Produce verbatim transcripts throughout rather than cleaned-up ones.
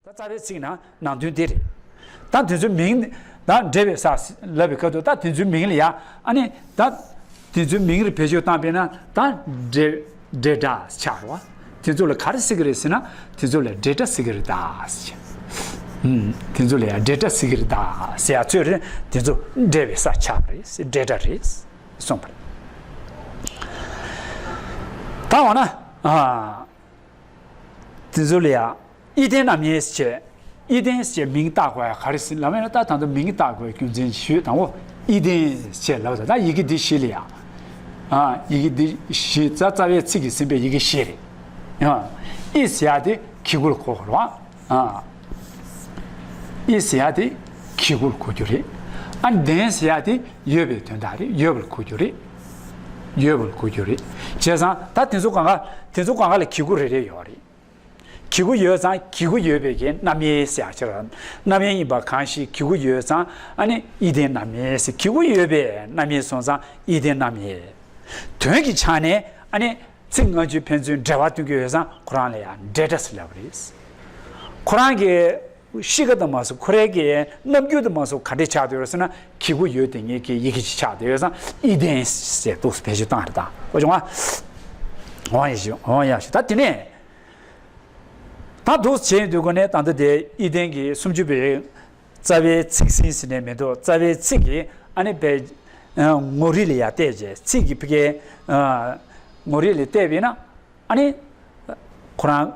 རྩ་བའི་ཚིག་ནང་ནང་དོན་དེ་རེད། ད་དེ་ཚོའི་མིང་ད་འབྲེལ་བའི་ས་ལབ་པའི་སྐབས་དུ་ད་དེ་ཚོའི་མིང་ལ་ཡ་ཨ་ནི་ད་དེ་ཚོའི་མིང་ལ་བེད་སྤྱོད་བཏང་པས་ན་ད་འབྲེལ་འབྲེལ་སྒྲ་ཆགས་རོ། དེ་ཚོ་ལ་ག་རེ་ཟེར་གི་རེད་ཟེར་ན་དེ་ཚོ་ལ་འབྲེལ་སྒྲ་ཟེར་གི་རེད་ད་ཟེར། ཨུམ། དེ་ཚོ་ལ་ཡ་འབྲེལ་སྒྲ་ཟེར་གི་རེད་ད་ཟེར་ཡ་ཚོད་རེད། དེ་ཚོ་འབྲེལ་བའི་ས་ཆགས་པ་རེད། འབྲེལ་སྒྲ་རེད་གསུངས་པ་རེད། ད་འོ་ན་ཨ། དེ་ཚོ་ལ་ཡ་ཨི་ལྡན་རྣམ་དབྱེ་ཟེར་བྱས། ཨི་ལྡན་ཟེར་མིང་བཏགས་དགོས་ཡ་ག་རེ་ཟེར་ལབ་ན་ད་ད་ལྟ་མིང་བཏགས་དགོས་རྒྱུ་མཚན་ཞུས་དང་པོ་ཨི་ལྡན་ཟེར་ལབ་ད་ད་ཡི་གེ་འདི་བཞི་ལ་ཡ། ཨ་ཡི་གེ་འདི་བཞི་རྩ་རྩ་བའི་ཚིག་གིས་ཟིན་པའི་ཡི་གེ་བཞི་རེད། ཨ་ཨི་ཟེར་ཡ་དེ་གི་གུ་ལ་གོ་དགོས་རེད་བ། ཨ་ཨི་ཟེར་ཡ་དེ་གི་གུ་ལ་གོ་རྒྱུ་རེད། ཨ་ལྡན་ཟེར་ཡ་དེ་ཡོད་པའི་དོན་དག་རེད། ཡོད་པ་ལ་གོ་རྒྱུ་རེད། ཡོད་པ་ལ་གོ་རྒྱུ་རེད། བྱས་ཙང་ད་དེ་ཚོ་སྒང་ག་དེ་ཚོ་སྒང་ག་ལ་གི་གུ་རེ་རེ་ཡོད་རེད། གི་གུ་ཡོད་ཙང་གི་གུ་ཡོད་པའི་གི་རྣམ་དབྱེ་ཟེར་ཡག་ཕྱིར། རྣམ་དབྱེ་ཡིན་པ་གང་ཞིག་གི་གུ་ཡོད་ཙང་ཨ་ནི་ཨི་ལྡན་རྣམ་དབྱེ་ཟེར། གི་གུ་ཡོད་པའི་རྣམ་དབྱེ་སོང་ཙང་ཨི་ལྡན་རྣམ་དབྱེ། དོན་གྱི་ཆ་ནས་ཨ་ནི་ཚིག་སྔ་ཕྱི་ཕན་ཚུན་འབྲེལ་བ་སྟོན་གྱི་ཡོད་ཙང་ཁོ་རང་ལ་ཡང་འབྲེལ་སྒྲ་ཟེར་ལབ་པ་རེད། ཁོ་རང་གི་གཤིས་ཀ་དང་མ་སོ་ཁོ་རའི་གི་རྣམ་འགྱུར་དང་མ་སོ་ག་འདྲས་ཆགས་བསྡད་ཡོད་ཟེར་ན་གི་གུ་ཡོད་དེ་ངེད་ཀྱི་ཡི་གེ་ཅིག་ཆགས་བསྡད་ཡོད་ཙང་ཨི་ལྡན་ཟེར་འདུག་བེད་སྤྱོད་བཏང་རེད་ད། ཨོ་བྱུང་བ། འོང་ཡ་ཞིག་འོང་ཡ་ཞིག་ད་དེ་ནས། ད་འདུག་བྱས་ཡོང་དུས་སྒོ་ནས་ད་ལྟ་དེ་ཨི་ལྡན་གྱི་སུམ་ཅུ་པའི་རྩ་བའི་ཚིག་ཟིན་ཟིན་ནས་མི་འདུག་རྩ་བའི་ཚིག་གི་ཨ་ནི་པའི་ངོ་རིས་ལ་ཡ་བལྟས་རྗེས་ཚིག་གི་ཕ་གའི་ངོ་རིས་ལ་བལྟས་པས་ན་ཨ་ནི་ཁོ་རང་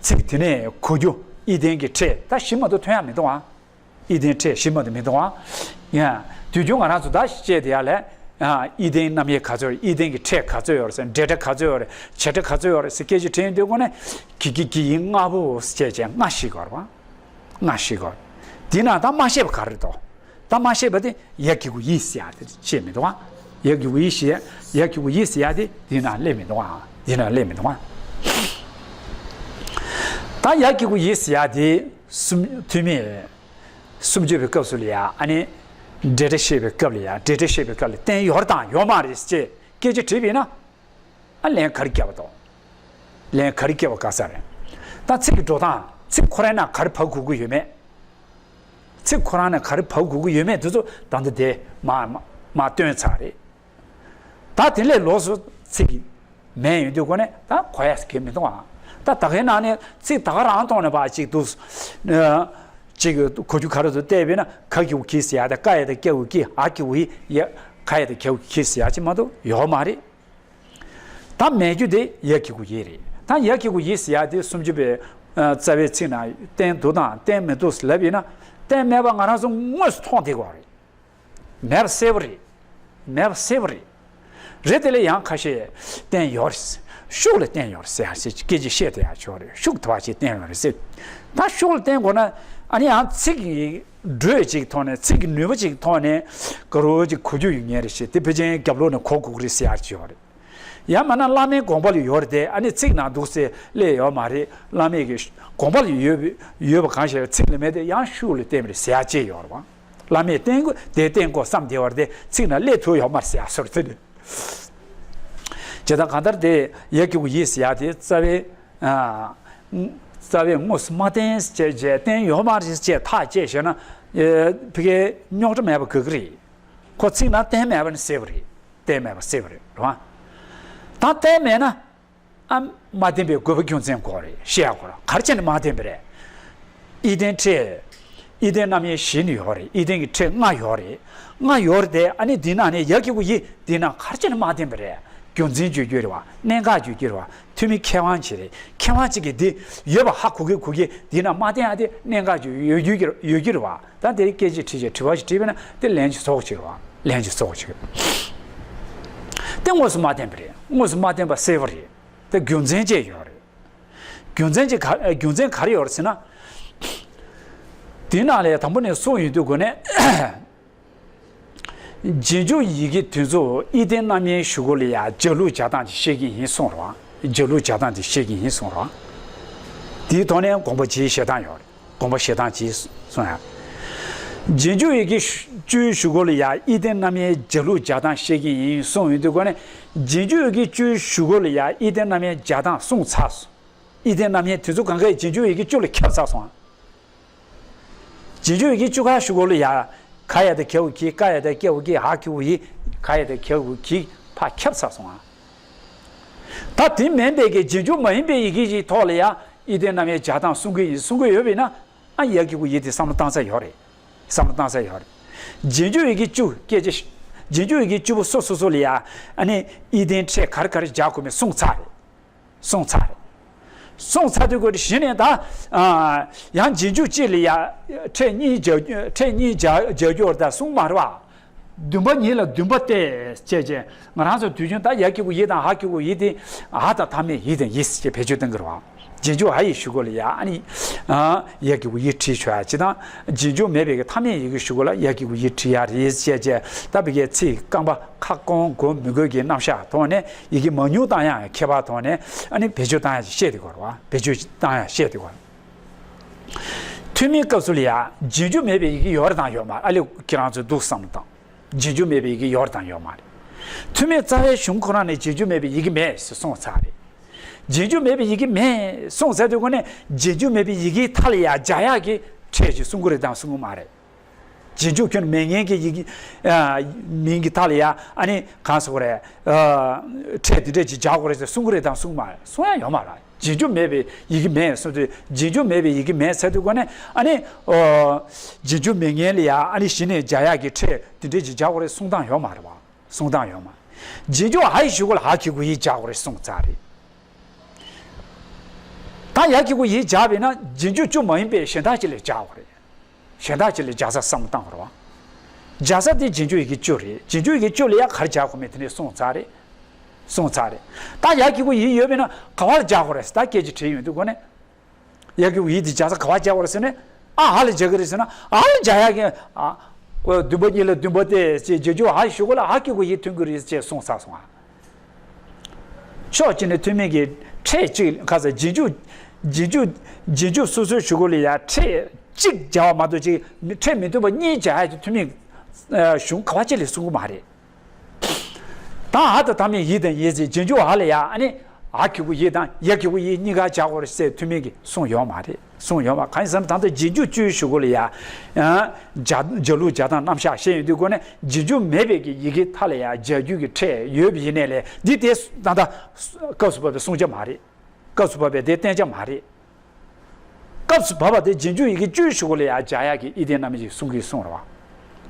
ཚིག་དེ་ནས་གོ་རྒྱུ་ཨི་ལྡན་གྱི་ཕྲད་ད་ཞིབ་མ་གཏོགས་ཐོན་ཡ་མི་འདུག་ཨ། ཨི་ལྡན་ཕྲད་ཞིབ་མ་གཏོགས་མི་འདུག་ཨ། ཡ། དུས་རྒྱུན་ང་རང་ཚོ་ད་བཤད་དེ་ཡ་ལས། ཨི་ལྡན་རྣམ་དབྱེ་ག་ཚོད་ཡོད་རེད། ཨི་ལྡན་གྱི་ཕྲད་ག་ཚོད་ཡོད་རེད་ཟེར། འབྲེལ་སྒྲ་ག་ཚོད་ཡོད་རེད། བྱེད་སྒྲ་ག་ཚོད་ཡོད་རེད་ཟེར་སྐད་ཆ་དྲིས་ཡོང་དུས་སྒོ་ནས་གི་གི་གི་ཡི་ལྔ་པོ་ཟེར་བྱས་ལྔ་ཤེས་དགོས་རེད་བ། ལྔ་ཤེས་དགོས། དེ་ན་ད་མ་ཤེས་པ་ག་རེ་འདུག་ད་མ་ཤེས་པ་དེ་ཡ་གི་གུ་ཡི་ཟེར་ཡ་དེ་ཤེས་མི་འདུག་ཨ། ཡ་གི་གུ་ཡི་ཟེར་ཡ་ཡ་གི་གུ་ཡི་ཟེར་ཡ་དེ་དེ་ན་སླེབས་མི་འདུག་ཨ། དེ་ན་སླེབས་མི་འདུག་ཨ། ད་ཡ་གི་གུ་ཡི་ཟེར་ཡ་དེ་གསུམ་ཐོན་མེད། སུམ་ཅུ་པའི་སྐབས་སུ་ལ་ཡ་ཨ་ནི། འབྲེལ་སྒྲ་བཤད་པའི་སྐབས་ལ་ཡ་འབྲེལ་སྒྲ་བཤད་པའི་སྐབས་ལ་བསྟན་ཡོད་དང་ཡོད་མ་རེད་ཅེས་སྐད་ཆ་དྲིས་པས་ན། ཨ་ལན་ག་རེ་བརྒྱབ་པ་དང་། ལན་ག་རེ་བརྒྱབ་པ་དགའ་ས་རེད། ད་ཚིག་གི་འགྲོ་སྟངས་ཚིག་ཁོ་རང་ན་ག་རེ་བབས་དགོས་ཀྱི་ཡོད་མེད། ཚིག་ཁོ་རང་ན་ག་རེ་བབས་དགོས་ཀྱི་ཡོད་མེད་དེ་ཚོ་ད་ལྟ་དེ་མ་མ་མ་སྟོན་ཚར་རེད། ད་དེ་ལས་ལོགས་སུ་ཚིག་མེད་ཡོང་དུས་སྒོ་ནས་ད་གོ་ཡ་ཟེར་གྱི་མི་འདུག་ཨ། ད་ད་གའི་ནང་ནས་ཚིག་ད་ག་རང་ཐོག་ནས་ཕར་གཅིག་འདུག་ཅིག་གོ་རྒྱུ་ག་རེ་ཚོ་བལྟས་པས་ན་ག་གི་གུ་གི་ཟེར་ཡ་དང་ཀ་ཡ་དང་ཀྱ་གི་གུ་ཀྱི་ཨ་གི་གུ་ཡི་ཡ་ག་ཡ་དང་གྱ་གི་གུ་གི་ཟེར་ཡ་ཅིག་མ་གཏོགས་ཡོད་མ་རེད། ད་མེད་རྒྱུ་དེ་ཡ་གི་གུ་ཡི་རེད། ད་ཡ་གི་གུ་ཡི་ཟེར་ཡ་དེ་སུམ་ཅུ་པའི་རྩ་བའི་ཚིག་ནང་བསྟན་འདུག་དང་བསྟན་མི་འདུག་ལབ་ཡིན་ན་བསྟན་མེད་པ་ང་རང་ཚོ་དངོས་སུ་མཐོང་བསྡད་ཀྱི་ཡོད་རེད། མེད་པ་གསལ་པོ་རེད། མེད་པ་གསལ་པོ་རེད། རེད་དེ་ལས་ཡང་ཁ་ཤས་བསྟན་ཡོད་རེད། ཤུགས་ལ་བསྟན་ཡོད་རེད་ཟེར་ཡ་ཞིག་སྐད་ཆ་བཤད་བསྡད་ཡ་ཆོག་རེད། ཤུགས་དེ་བ་ཞིག་བསྟན་ཡོད་རེད་ཟེར། ད་ཤུགས་ལ་བསྟན་དགོས་ན་ཨ་ནི་ཡང་ཚིག་གི་འགྲོས་ཅིག་ཐོག་ནས་ཚིག་གི་ནུས་པ་ཅིག་ཐོག་ནས་ག་རོ་ཅིག་གོ་རྒྱུ་ཡོད་ངེས་རེད་ཞེས་དེ་ཕལ་ཆེར་རྒྱབ་ལོགས་ནས་གོ་དགོས་ཀྱི་རེད་ཟེར་ཡ་ཅིག་ཡོད་རེད། ཡང་མིན་ན་བླ་མའི་དགོངས་པ་ལ་ཡོད་རེད་དེ་ཨ་ནི་ཚིག་ནང་འདུག་ཟེར་སླེབས་ཡོད་མ་རེད། བླ་མའི་གི་དགོངས་པ་ལ་ཡོད་ཡོད་པ་གང་ཞིག་ཚིག་ལ་མེད་དེ་ཡང་ཤུགས་ལ་བསྟན་པ་རེད་ཟེར་ཡ་ཅིག་ཡོད་རེད་བ། བླ་མས་བསྟན་དགོས་དེ་བསྟན་དགོས་བསམ་བསྡད་པ་རེད་དེ་ཚིག་ནང་སླེབས་ཐུབ་ཡོད་མ་རེད་ཟེར་ཡ་སོར་ཚུད་དེ། ཇི་ལྟར་གང་ལྟར་དེ་ཡ་གི་གུ་ཡི་ཟེར་ཡ་དེ་རྩ་བའི་ཨ་རྩ་བའི་དངོས་སུ་མ་བསྟན་ཅེས་བྱས་བསྟན་ཡོད་མ་རེད་ཅེས་ཐག་བཅད་བྱས་ན་ཨེ་ཕ་གིའི་རྙོག་དྲ་མེད་པ་དགོས་ཀྱི་རེད། ཁོ་ཚིག་ནང་བསྟན་མེད་པ་ནི་གསལ་པོ་རེད། བསྟན་མེད་པ་གསལ་པོ་རེད་རེད་བ། ད་བསྟན་མེད་ན། ཨ་མ་བསྟན་པའི་དགོས་པ་རྒྱུ་མཚན་དགོས་རེད་བཤད་ཡ་དགོས་རེད། ག་རེ་བྱས་ནས་མ་བསྟན་པ་རེད། ཨི་ལྡན་ཕྲད། ཨི་ལྡན་རྣམ་དབྱེ་བཞི་ནི་ཡོད་རེད། ཨི་ལྡན་གྱི་ཕྲད་ལྔ་ཡོད་རེད། ལྔ་ཡོད་རེད་དེ་ཨ་ནི་འདི་ནང་ནས་ཡ་གི་གུ་ཡི་འདི་ནང་ག་རེ་བྱས་ནས་མ་བསྟན་པ་རེད། རྒྱུ་མཚན་བརྗོད་རྒྱུ་རེད་བ། གནད་འགག་བརྗོད་རྒྱུ་རེད་བ། ཐུ་མི་མཁས་དབང་ཅིག་རེད། མཁས་དབང་ཅིག་གིས་འདི་ཡོད་པ་ཧ་གོ་གི་གོ་གི་འདི་ནང་མ་བསྟན་ཡ་དེ་གནད་འགག་ཅིག་ཡོད་རྒྱུ་ཡོད་རྒྱུ་རེད་བ། ད་དེ་སྐད་ཆ་དྲིས་བྱས་དྲི་བ་ཞིག་དྲིས་པས་ན་དེ་ལན་ཅིག་བཟོ་ཅིག་རེད་བ། ལན་ཅིག་བཟོ་ཅིག་རེད། དེ་དངོས་སུ་མ་བསྟན་པ་རེད། དངོས་སུ་མ་བསྟན་པ་གསལ་པོ་རེད། དེ་རྒྱུ་མཚན་ཅིག་ཡོད་རེད། རྒྱུ་མཚན་ཅིག་ག་རྒྱུ་མཚན་ག་རེ་ཡོད་རེད་ཟེར་ན། དེ་ནང་ལ་དང་པོ་ནས་གསུངས་ཡོང་དུས་སྒོ་ནས། རྗེས་འཇུག་ཡི་གེ་དེ་ཚོ་ཨི་ལྡན་རྣམ་དབྱེའི་གཞུག་གུ་ལ་ཡང་སྦྱར་ལུགས་སྦྱར་སྟངས་ཅིག་བཤད་ཀྱི་ཡིན་གསུངས་རོགས། སྦྱར་ལུགས་སྦྱར་སྟངས་ཅིག་བཤད་ཀྱི་ཡིན་གསུངས་རོགས། དེའི་ཐོག་ནས་དགོངས་པ་ཇི་བཞེས་སྟངས་ཡོད་རེད། དགོངས་པ་བཞེས་སྟངས་ཅིག་གསུངས་ཡ། རྗེས་འཇུག་ཡི་གེ་བཅུའི་གཞུག་གུ་ལ་ཡང་ཨི་ལྡན་རྣམ་དབྱེའི་སྦྱར་ལུགས་སྦྱར་སྟངས་བཤད་ཀྱི་ཡིན་གསུངས་ཡོང་དུས་སྒོ་ནས་རྗེས་འཇུག་ཡི་གེ་བཅུའི་གཞུག་གུ་ལ་ཡང་ཨི་ལྡན་རྣམ་དབྱེའི་སྦྱར་སྟངས་གསུངས་ཚར་སོང་། ཨི་ལྡན་རྣམ་དབྱེ་དེ་ཚོ་གང་གའི་རྗེས་འཇུག་ཡི་གེ་བཅུ་ལ་ཁྱབ་ཚར་སོང་ཨ། རྗེས་འཇུག་ཡི་གེ་བཅུ་ཁ་ཞུ་གོ་ལ་ཡ། ག་ཡ་དེ་ག་གུ་གི། ཀ་ཡ་དེ་ཀ་གུ་གི། འ་གི་གུ་འི། ག་ཡ་དེ་ག་གུ་གི། ཕར་ཁྱབ་ཚར་སོང་ཨ། ད་དེ་མིན་པའི་གི་རྗེས་འཇུག་མ་ཡིན་པའི་ཡི་གེ་ཞིག་ཐོག་ལ་ཡ་ཨི་ལྡན་རྣམ་དབྱེ་སྦྱར་སྟངས་གསུང་གི་ཡིན་གསུང་གི་ཡོད་པས་ན། ཨ། ཡ་གི་གུ་ཡི་དེ་བསམ་བློ་བཏང་ས་ཡོད་རེད། བསམ་བློ་བཏང་ས་ཡོད་རེད། རྗེས་འཇུག་ཡི་གེ་བཅུ་སྐད་ཆ། རྗེས་འཇུག་ཡི་གེ་བཅུ་པོ་སོ་སོ་སོ་ལ་ཡ། ཨ་ནི་ཨི་ལྡན་ཕྲད་ག་རེ་ག་རེ་སྦྱར་དགོས་མིན་གསུངས་ཚར་རེད། གསུངས་ཚར་རེད། གསུངས་ཚར་དུས་སྐབས་གཞི་ནས་ད། ཨ། ཡང་རྗེས་འཇུག་གཅིག་ལ་ཡ། ཕྲད་གཉིས་སྦྱར། ཕྲད་གཉིས་སྦྱར་སྦྱར་རྒྱུ་རེད་ད་གསུངས་མ་རེད་བ། བདུན་པ་ཉིད་ལ་བདུན་པ་སྟེ། ཅེས་བྱས། ང་རང་ཚོ་དུས་རྒྱུན་ད་ཡ་གི་གུ་ཡི་དང་འ་གི་གུ་འི་དེ། འ་དང་མཐའ་མེད་ཡི་དང་ཡི་ཞེས་བེད་སྤྱོད་གཏོང་གི་རེད་བ། རྗེས་འཇུག་འ་ཡི་ཞུ་གོ་ལ་ཡ། ཨ་ནི། ཨ། ཡ་གི་གུ་ཡི་བྲིས་ཆོག་ཡ་ཅི་དང་། རྗེས་འཇུག་མེད་པའི་གི་མཐའ་མེད་ཡི་གེ་ཞུ་གོ་ལ་ཡ་གི་གུ་ཡི་བྲིས་ཡ་རེད་ཅེས་བྱས། ད་བི་གའི་ཚིག་རྐང་པ་ཁ་སྐོང་དགོས་མི་དགོས་ཀྱི་རྣམ་གཞག་ཐོག་ནས། ཡི་གེ་མང་ཉུང་བཏང་ཡ་ཁྱད་པར་ཐོག་ནས། ཨ་ནི་བེད་སྤྱོད་བཏང་ཡ་བཤད་དེ་གོ་རེད་བ། བེད་སྤྱོད་བཏང་ཡ་བཤད་དེ་གོ། ཐུན་མིན་སྐབས་སུ་ལ་ཡ། རྗེས་འཇུག་མེད་པའི་ཡི་གེ་ཡོད་རེད་དང་ཡོད་མ་རེད། ཨ་ལས་ཁྱེད་རང་ཚོས་འདུག་བསམ་བློ་བཏང་། རྗེས་འཇུག་མེད་པའི་ཡི་གེ་ཡོད་རེད་དང་ཡོད་མ་རེད། ཐུན་མིན་རྩ་བའི་གཞུང་ཁོ་རང་ནས་རྗེས་འཇུག་མེད་པའི་ཡི་གེ་མེད་ཟེར་གསུངས་ཚར་རེད། རྗེས་འཇུག་མེད་པའི་ཡི་གེ་མེད་གསུངས་ཚར་དུས་སྒོ་ནས། རྗེས་འཇུག་མེད་པའི་ཡི་གེའི་མཐའ་ལ་ཡ་སྦྱར་ཡག་གི་ཕྲད་ཅིག་གསུང་གི་རེད་དང་གསུང་གི་མ་རེད། རྗེས་འཇུག་ཁྱོན་མེད་མཁན་གྱི་ཡི་གེ། ཨ། མིང་གི་མཐའ་ལ་ཡ། ཨ་ནི་གང་ཟེར་དགོས་རེད། ཨ། ཕྲད་འདི་འདྲས་ཅིག་སྦྱར་དགོས་རེད་ཟེར་གསུང་གི་རེད་དང་གསུང་གི་མ་རེད། གསུང་ཡ་ཡོད་མ་རེད། རྗེས་འཇུག་མེད་པའི་ཡི་གེ་མེད་གསུངས་དུས། རྗེས་འཇུག་མེད་པའི་ཡི་གེ་མེད་ཟེར་དུས་སྒོ་ནས། ཨ་ནི། ཨོ། རྗེས་འཇུག་མེད་མཁན་ལ་ཡ། ཨ་ནི་གཞི་ནས་སྦྱར་ཡག་གི་ཕྲད་འདི་འདྲས་ཅིག་སྦྱར་དགོས་རེད་གསུང་སྟངས་ཡོད་མ་རེད་བ། གསུང་སྟངས་ཡོད་མ་རེད། རྗེས་འཇུག་འ་ཡི་ཞུ་གོ་ལ་འ་གི་གུ་ཡི་སྦྱར་དགོས་རེད་གསུངས་ཚར་རེད། ད་ཡ་གི་གུ་ཡི་སྦྱར་བས་ན་རྗེས་འཇུག་བཅུ་མ་ཡིན་པའི་གཞན་དག་ཅིག་ལ་སྦྱར་དགོས་རེད། གཞན་དག་ཅིག་ལ་སྦྱར་ས་བསམ་བློ་བཏང་དགོས་རེད་བ། སྦྱར་ས་དེ་རྗེས་འཇུག་ཡི་གེ་བཅུ་རེད། རྗེས་འཇུག་ཡི་གེ་བཅུ་ལ་ཡ་ག་རེ་སྦྱར་དགོས་མིན་དེ་ནས་གསུངས་ཚར་རེད། གསུངས་ཚར་རེད། ད་ཡ་གི་གུ་ཡི་ཡོད་པས་ན་ག་བར་སྦྱར་དགོས་རེད་ཟེར་ད་སྐད་ཅིག་དྲིས་ཡོང་དུས་སྒོ་ནས། ཡ་གི་གུ་ཡི་དེ་སྦྱར་ས་ག་བར་སྦྱར་དགོས་རེད་ཟེར་ན། ཨ། འ་ལ་སྦྱར་གི་རེད་ཟེར་ན། འ་ལ་སྦྱར་ཡག་གི། ཨ། ཁོ་བདུན་པ་ཉིད་ལ་བདུན་པ་སྟེ་ཅེས་རྗེས་འཇུག་འ་ཞུ་གོ་ལ་འ་གི་གུ་ཡི་ཐོན་གི་རེད་ཅེས་གསུངས་ཚར་སོང་ཨ། ཕྱོགས་གཅིག་ནས་ཐུན་མིན་གྱི་ཕྲད་གཅིག་ག་ས་རྗེས་འཇུག་རྗེས་འཇུག་རྗེས་འཇུག་སོ་སོའི་ཞུ་གོ་ལ་ཡ་ཕྲད་གཅིག་སྦྱར་བ་མ་གཏོགས་ཅིག་ཕྲད་མི་མཐུན་པ་གཉིས་སྦྱར་ཡག་གི་ཐུན་མིན་གཞུང་ག་བ་ཅིག་ལས་གསུང་གི་མ་རེད། ད་འ་དང་མཐའ་མེད་ཡི་དང་ཡི་ཟེར་རྗེས་འཇུག་འ་ལ་ཡ། ཨ་ནི་འ་གི་གུ་ཡི་དང་ཡ་གི་གུ་ཡི་གཉིས་ཀ་སྦྱར་དགོས་རེད་ཟེར་ཐུན་མིན་གྱི་གསུང་ཡོད་མ་རེད། གསུང་ཡོད་མ། གང་ཡིན་ཟེར་ན་ད་ལྟ་རྗེས་འཇུག་བཅུའི་ཞུ་གོ་ལ་ཡ། ཨ། སྦྱར་སྦྱར་ལུགས་སྦྱར་སྟངས་རྣམ་གཞག་བཤད་ཡོང་དུས་སྒོ་ནས་རྗེས་འཇུག་མེད་པའི་གི་ཡི་གེ་མཐའ་ལ་ཡ་སྦྱར་རྒྱུ་གི་ཕྲད་ཡོད་པ་ཡིན་ནའི་ལས་འདི་དེ་ད་ལྟ་སྐབས་སུ་བབ་པའི་གསུང་རྒྱ་མ་རེད། སྐབས་སུ་བབ་པའི་དེ་བསྟན་རྒྱ་མ་རེད། སྐབས་སུ་བབ་པ་དེ་རྗེས་འཇུག་ཡི་གེ་བཅུའི་ཞུ་གོ་ལ་ཡ་སྦྱར་ཡག་གི་ཨི་ལྡན་རྣམ་དབྱེ་གསུང་གི་གསུང་རེད་བ།